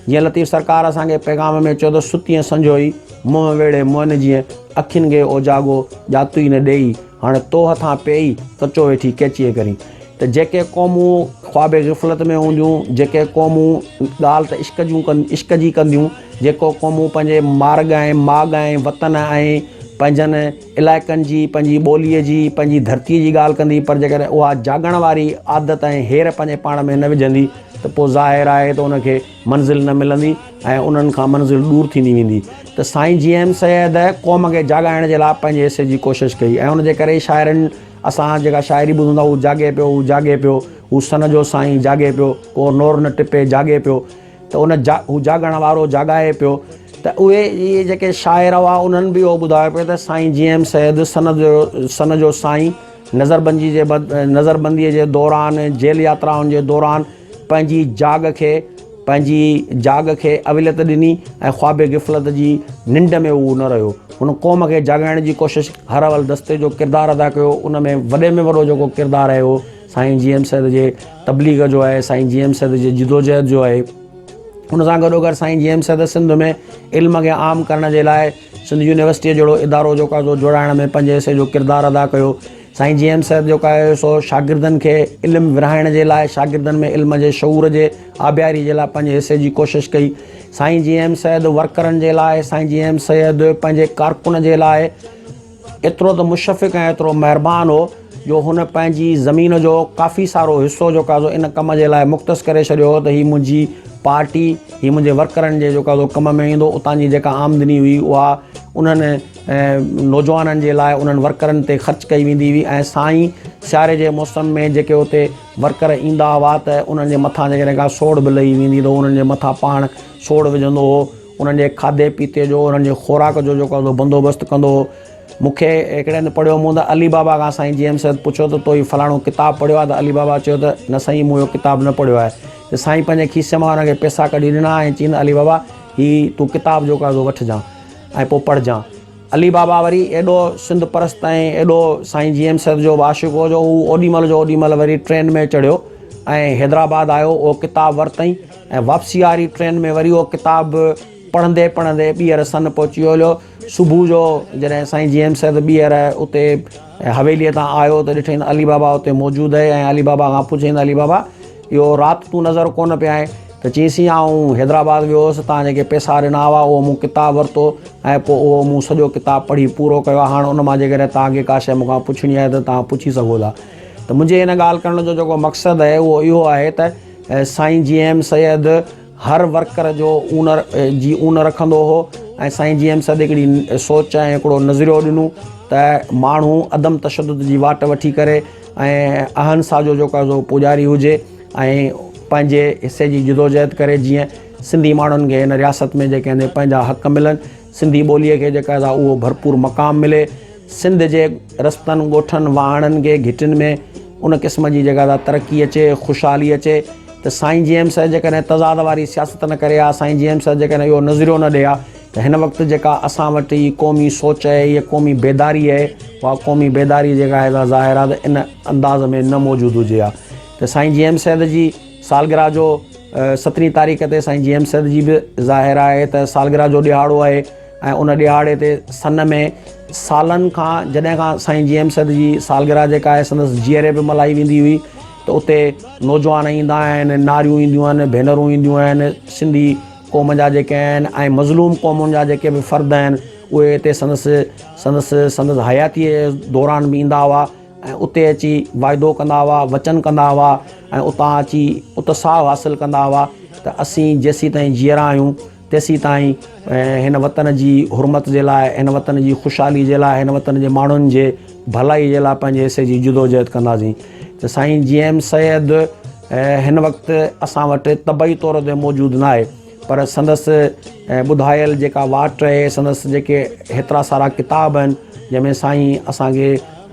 جيئن لطيف سرڪار اسان کي پيغام ۾ چيو ته ستينء سنجهوئي، منهن ويڙهي مئن جيئن، اکين کي اوجاڳو، ڄاتوئي نه ڏيئي، هاڻي تو هٿان پيئي، ڪچو ويٺي ڪيچيء ڪرين. ته جيڪي قومون خواب غفلت ۾ هونديون، جيڪي قومون ڳالهه ته عشق جون ڪن عشق جي ڪنديون، جيڪو قومون پنهنجي مارڳ ۽ ماڳ ۽ وطن ۽ پنهنجن علائقن جي، پنهنجي ٻوليء جي، پنهنجي ڌرتيء جي ڳالهه ڪندي پر جيڪڏهن اها جاڳڻ واري عادت ۽ هير پنهنجي پاڻ ۾ نه وجهندي ته پوء ظاهر آهي ته ان کي منزل نه ملندي ۽ انهن کان منزل ڏور ٿيندي ويندي ته سائين جي ايم سيد قوم کي جاڳائڻ جي لاء پنهنجي حصي جي ڪوشش ڪئي ۽ ان جي ڪري ئي شاعرن اسان جيڪا شاعري ٻڌون ٿا هو جاڳي پيو هو جاڳي پيو هو سن جو سائين جاڳي پيو ڪو نور نه ٽپي جاڳي پيو ته ان جا هو جاڳڻ وارو جاڳائي پيو. ته اهي اهي جيڪي شاعر هئا انهن به اهو ٻڌايو پئي ته سائين جي ايم سيد سن جو سن جو سائين نظربندي جي نظربندي جي دوران جيل ياترائن جي دوران پنهنجي جاڳ کي پنهنجي جاڳ کي اوليت ڏني ۽ خواب غفلت جي ننڊ ۾ هو نه رهيو. هن قوم کي جاڳائڻ جي ڪوشش هر اول دستي جو ڪردار ادا ڪيو. ان ۾ وڏي ۾ وڏو جيڪو ڪردار آهي اهو سائين جي ايم سيد جي تبليغ جو آهي، سائين جي ايم سيد جي جدوجهد جو آهي. ان سان گڏوگڏ سائين جي ايم سيد سنڌ ۾ علم کي عام ڪرڻ جي لاء سنڌ يونيورسٽيء جهڙو ادارو جيڪو آهي سو جوڙائڻ ۾ پنهنجي حصي جو ڪردار ادا ڪيو. سائين جي ايم سيد جيڪو آهي سو شاگردن کي علم ورهائڻ جي لاء شاگردن ۾ علم جي شعور جي آبياري جي لاء پنهنجي حصي جي ڪوشش ڪئي. سائين جي ايم سيد ورڪرن جي لاء سائين جي ايم سيد پنهنجي ڪارڪن جي لاء ايترو ته مشفق ۽ ايترو مهربان هو جو هن پنهنجي زمين جو ڪافي سارو حصو جيڪو آهي سو ان ڪم جي لاء مختص ڪري ڇڏيو هو ته هي منهنجي پارٽي هي منهنجي ورڪرن جي جيڪو آهي سو ڪم ۾ ايندو اتان جي جيڪا آمدني هئي اها انهن نوجوانن جي لاء انهن ورڪرن تي خرچ ڪئي ويندي هئي ۽ سائين سياري جي موسم ۾ جيڪي اتي ورڪر ايندا هئا ته انهن جي مٿان جيڪڏهن ڪا سوڙ به لهي ويندي ته انهن جي مٿان پاڻ سوڙ وجهندو هو انهن جي کاڌي پيتي جو انهن جي خوراڪ جو جيڪو آهي سو بندوبست ڪندو هو. مون کي هڪڙي هنڌ پڙهيو مون ته علي بابا کان سائين جي ايم سيد پڇيو ته تو هي فلاڻو ڪتاب پڙهيو آهي ته علي بابا چيو ته نه سائين مون اهو ڪتاب نه پڙهيو آهي ته سائين پنهنجي کيسي مان ان کي پئسا ڪڍي ڏنا ۽ چين ته علي بابا هي تون ڪتاب جيڪو آهي سو وٺجان ۽ پوء پڙهجان. علي بابا وري ايڏو سنڌ پرست ۽ ايڏو سائين جي ايم سيد جو به عاشق هو جو هو اوڏي مهل جو اوڏي مهل وري ٽرين ۾ چڙهيو ۽ حيدرآباد آيو اهو ڪتاب ورتائين ۽ واپسي واري ٽرين ۾ وري اهو ڪتاب پڙهندي پڙهندي ٻيهر سن پهچي ويو. صبح جو جڏهن سائين جي ايم سيد ٻيهر اتي حويليء تان آيو ته ڏٺائين ته علي بابا اتي موجود آهي ۽ علي بابا کان پڇيائين ته علي بابا اهو رات تون نظر ڪونه پيو آئين ته چيائين سائين آئون حيدرآباد ويو هوس تان جيڪي پئسا ڏنا هئا اهو مون ڪتاب ورتو ۽ پوء اهو مون سڄو ڪتاب پڙهي پورو ڪيو آهي هاڻ ان مان جيڪڏهن توهان کي ڪا شيء مون کان پڇڻي آهي ته توهان پڇي سگهو ٿا ته منهنجي هن ڳالهه ڪرڻ جو جيڪو مقصد آهي اهو اهو آهي ته سائين جي ايم سيد هر ورڪر جو اون جي اون رکندو هو ۽ سائين جي ايم سيد هڪڙي سوچ ۽ هڪڙو نظريو ڏنو ته ماڻهو عدم تشدد جي واٽ وٺي ڪري ۽ اهنسا جو جيڪو آهي سو پوڄاري هجي ۽ پنهنجي حصي جي جدوجهد ڪري جيئن سنڌي ماڻهن کي هن رياست ۾ جيڪي آهن پنهنجا حق ملن سنڌي ٻوليء کي جيڪا آهي اهو ڀرپور مقام ملي سنڌ جي رستن، ڳوٺن، واهڻن کي گهٽين ۾ ان قسم جي جيڪا سا ترقي اچي، خوشحالي اچي ته سائين جي ايم سيد جيڪڏهن تضاد واري سياست نه ڪري ها، سائين جي ايم سيد جيڪڏهن اهو نظريو نه ڏئي ها ته هن وقت جيڪا اسان وٽ هي قومي سوچ آهي، هيء قومي بيداري آهي، اها قومي بيداري جيڪا آهي سا ظاهر آهي ته ان انداز ۾ نه موجود هجي ها ته سائين جي ايم سيد جي سالگرهه جو سترهين تاريخ تي سائين جي ايم سيد جي به ظاهر آهي ته سالگرهه جو ڏهاڙو آهي. ۽ ان ڏهاڙي تي سن ۾ سالن کان جڏهن کان سائين جي ايم سيد جي سالگرهه جيڪا آهي سندس جيئري به ملهائي ويندي هئي ته اتي نوجوان ايندا آهن ناريون اينديون آهن ڀينرون اينديون آهن سنڌي قوم جا جيڪي آهن ۽ مظلوم قومن جا جيڪي به فرد آهن اهي اتي سندس سندس سندس حياتيء جي دوران به ايندا هئا ۽ اتي اچي واعدو ڪندا هئا وچن ڪندا هئا ۽ اتان اچي اتساهه حاصل ڪندا هئا ته اسين جيسيتائين جيئرا آهيون تيسيتائين هن وطن جي حرمت جي لاء، هن وطن جي خوشحالي جي لاء، هن وطن جي ماڻهن جي ڀلائي جي لاء پنهنجي حصي جي جدوجهد ڪنداسين ته سائين جي ايم سيد هن وقت اسان وٽ طبعي طور تي موجود ناهي پر سندس ٻڌايل جيڪا واٽ آهي سندس جيڪي هيترا سارا ڪتاب آهن جنهن ۾ سائين اسان کي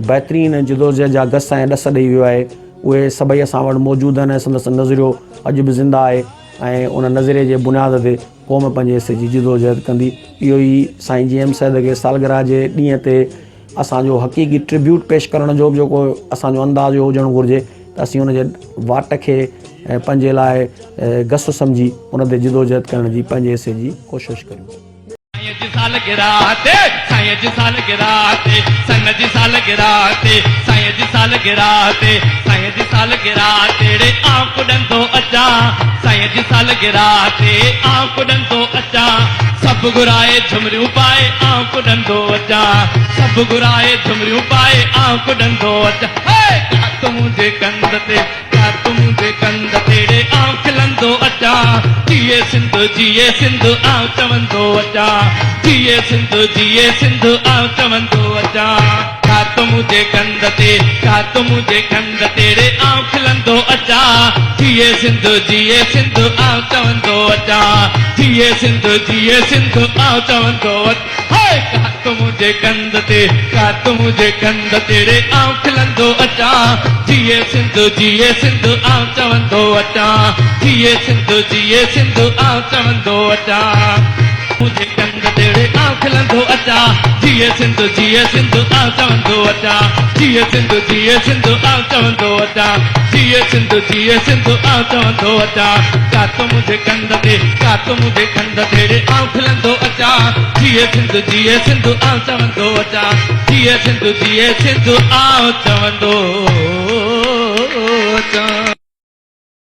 بهترين جدوجهد جا گس ۽ ڏس ڏئي ويو آهي اهي سڀئي اسان وٽ موجود آهن ۽ سندس نظريو اڄ به زنده آهي. ۽ ان نظريي جي بنياد تي قوم پنهنجي حصي جي جدوجهد ڪندي. اهو ئي سائين جي ايم سيد کي سالگرهه جي ڏينهن تي اسان جو حقيقي ٽربيوٽ پيش ڪرڻ جو به جيڪو اسان جو انداز اهو هجڻ گهرجي ته اسين ان جي واٽ کي پنهنجي لاء گس سمجهي ان تي جدوجهد ڪرڻ جي پنهنجي حصي جي ڪوشش ڪريون. سائين جي سالگرهه تي سائين جي سالگرهه تي سن جي سالگرهه تي سائين جي سالگرهه تي سائين جي سالگرهه تي ڙي آئون ڪڏندو اچان سائين جي سالگرهه تي آئون ڪڏندو اچان سڀ گهرائي جهمريون پائي آئون ڪڏندو اچان سڀ گهرائي جهمريون پائي آئون ڪڏندو اچان هي ڪات منهنجي ڪنڌ تي ڪات منهنجي ڪنڌ تي ڙي آئون کلندو. چوندو اچان، جيئي سنڌ جيئي سنڌ آئون چوندو اچان، جيئي سنڌ جيئي سنڌ آئون چوندو اچان. ڪات منهنجي ڪنڌ تي، ڪات منهنجي ڪنڌ تي ري آئون کلندو اچان، جيئي سنڌ جيئي سنڌ آئون چوندو اچان، جيئي سنڌ جيئي سنڌ آئون چوندو اچان. هاء ڪات منهنجي ڪنڌ تي، ڪات منهنجي ڪنڌ تي ري آئون کلندو اچان، جيئي سنڌ جيئي سنڌ آئون چوندو اچان، جيئي سنڌ جيئي سنڌ آئون چوندو اچان. منهنجي ڪنڌ تي ري آئون کلندو اچان، جيئي سنڌ جيئي سنڌ آئون چوندو اچان، جيئي سنڌ جيئي سنڌ آئون چوندو اچان، جيئي سنڌ جيئي سنڌ آئون چوندو اچان. ڪات منهنجي ڪنڌ تي، ڪات منهنجي ڪنڌ تي ري آئون کلندو اچان، جيئي سنڌ جيئي سنڌ آئون چوندو اچان، جيئي سنڌ جيئي سنڌ آئون چوندو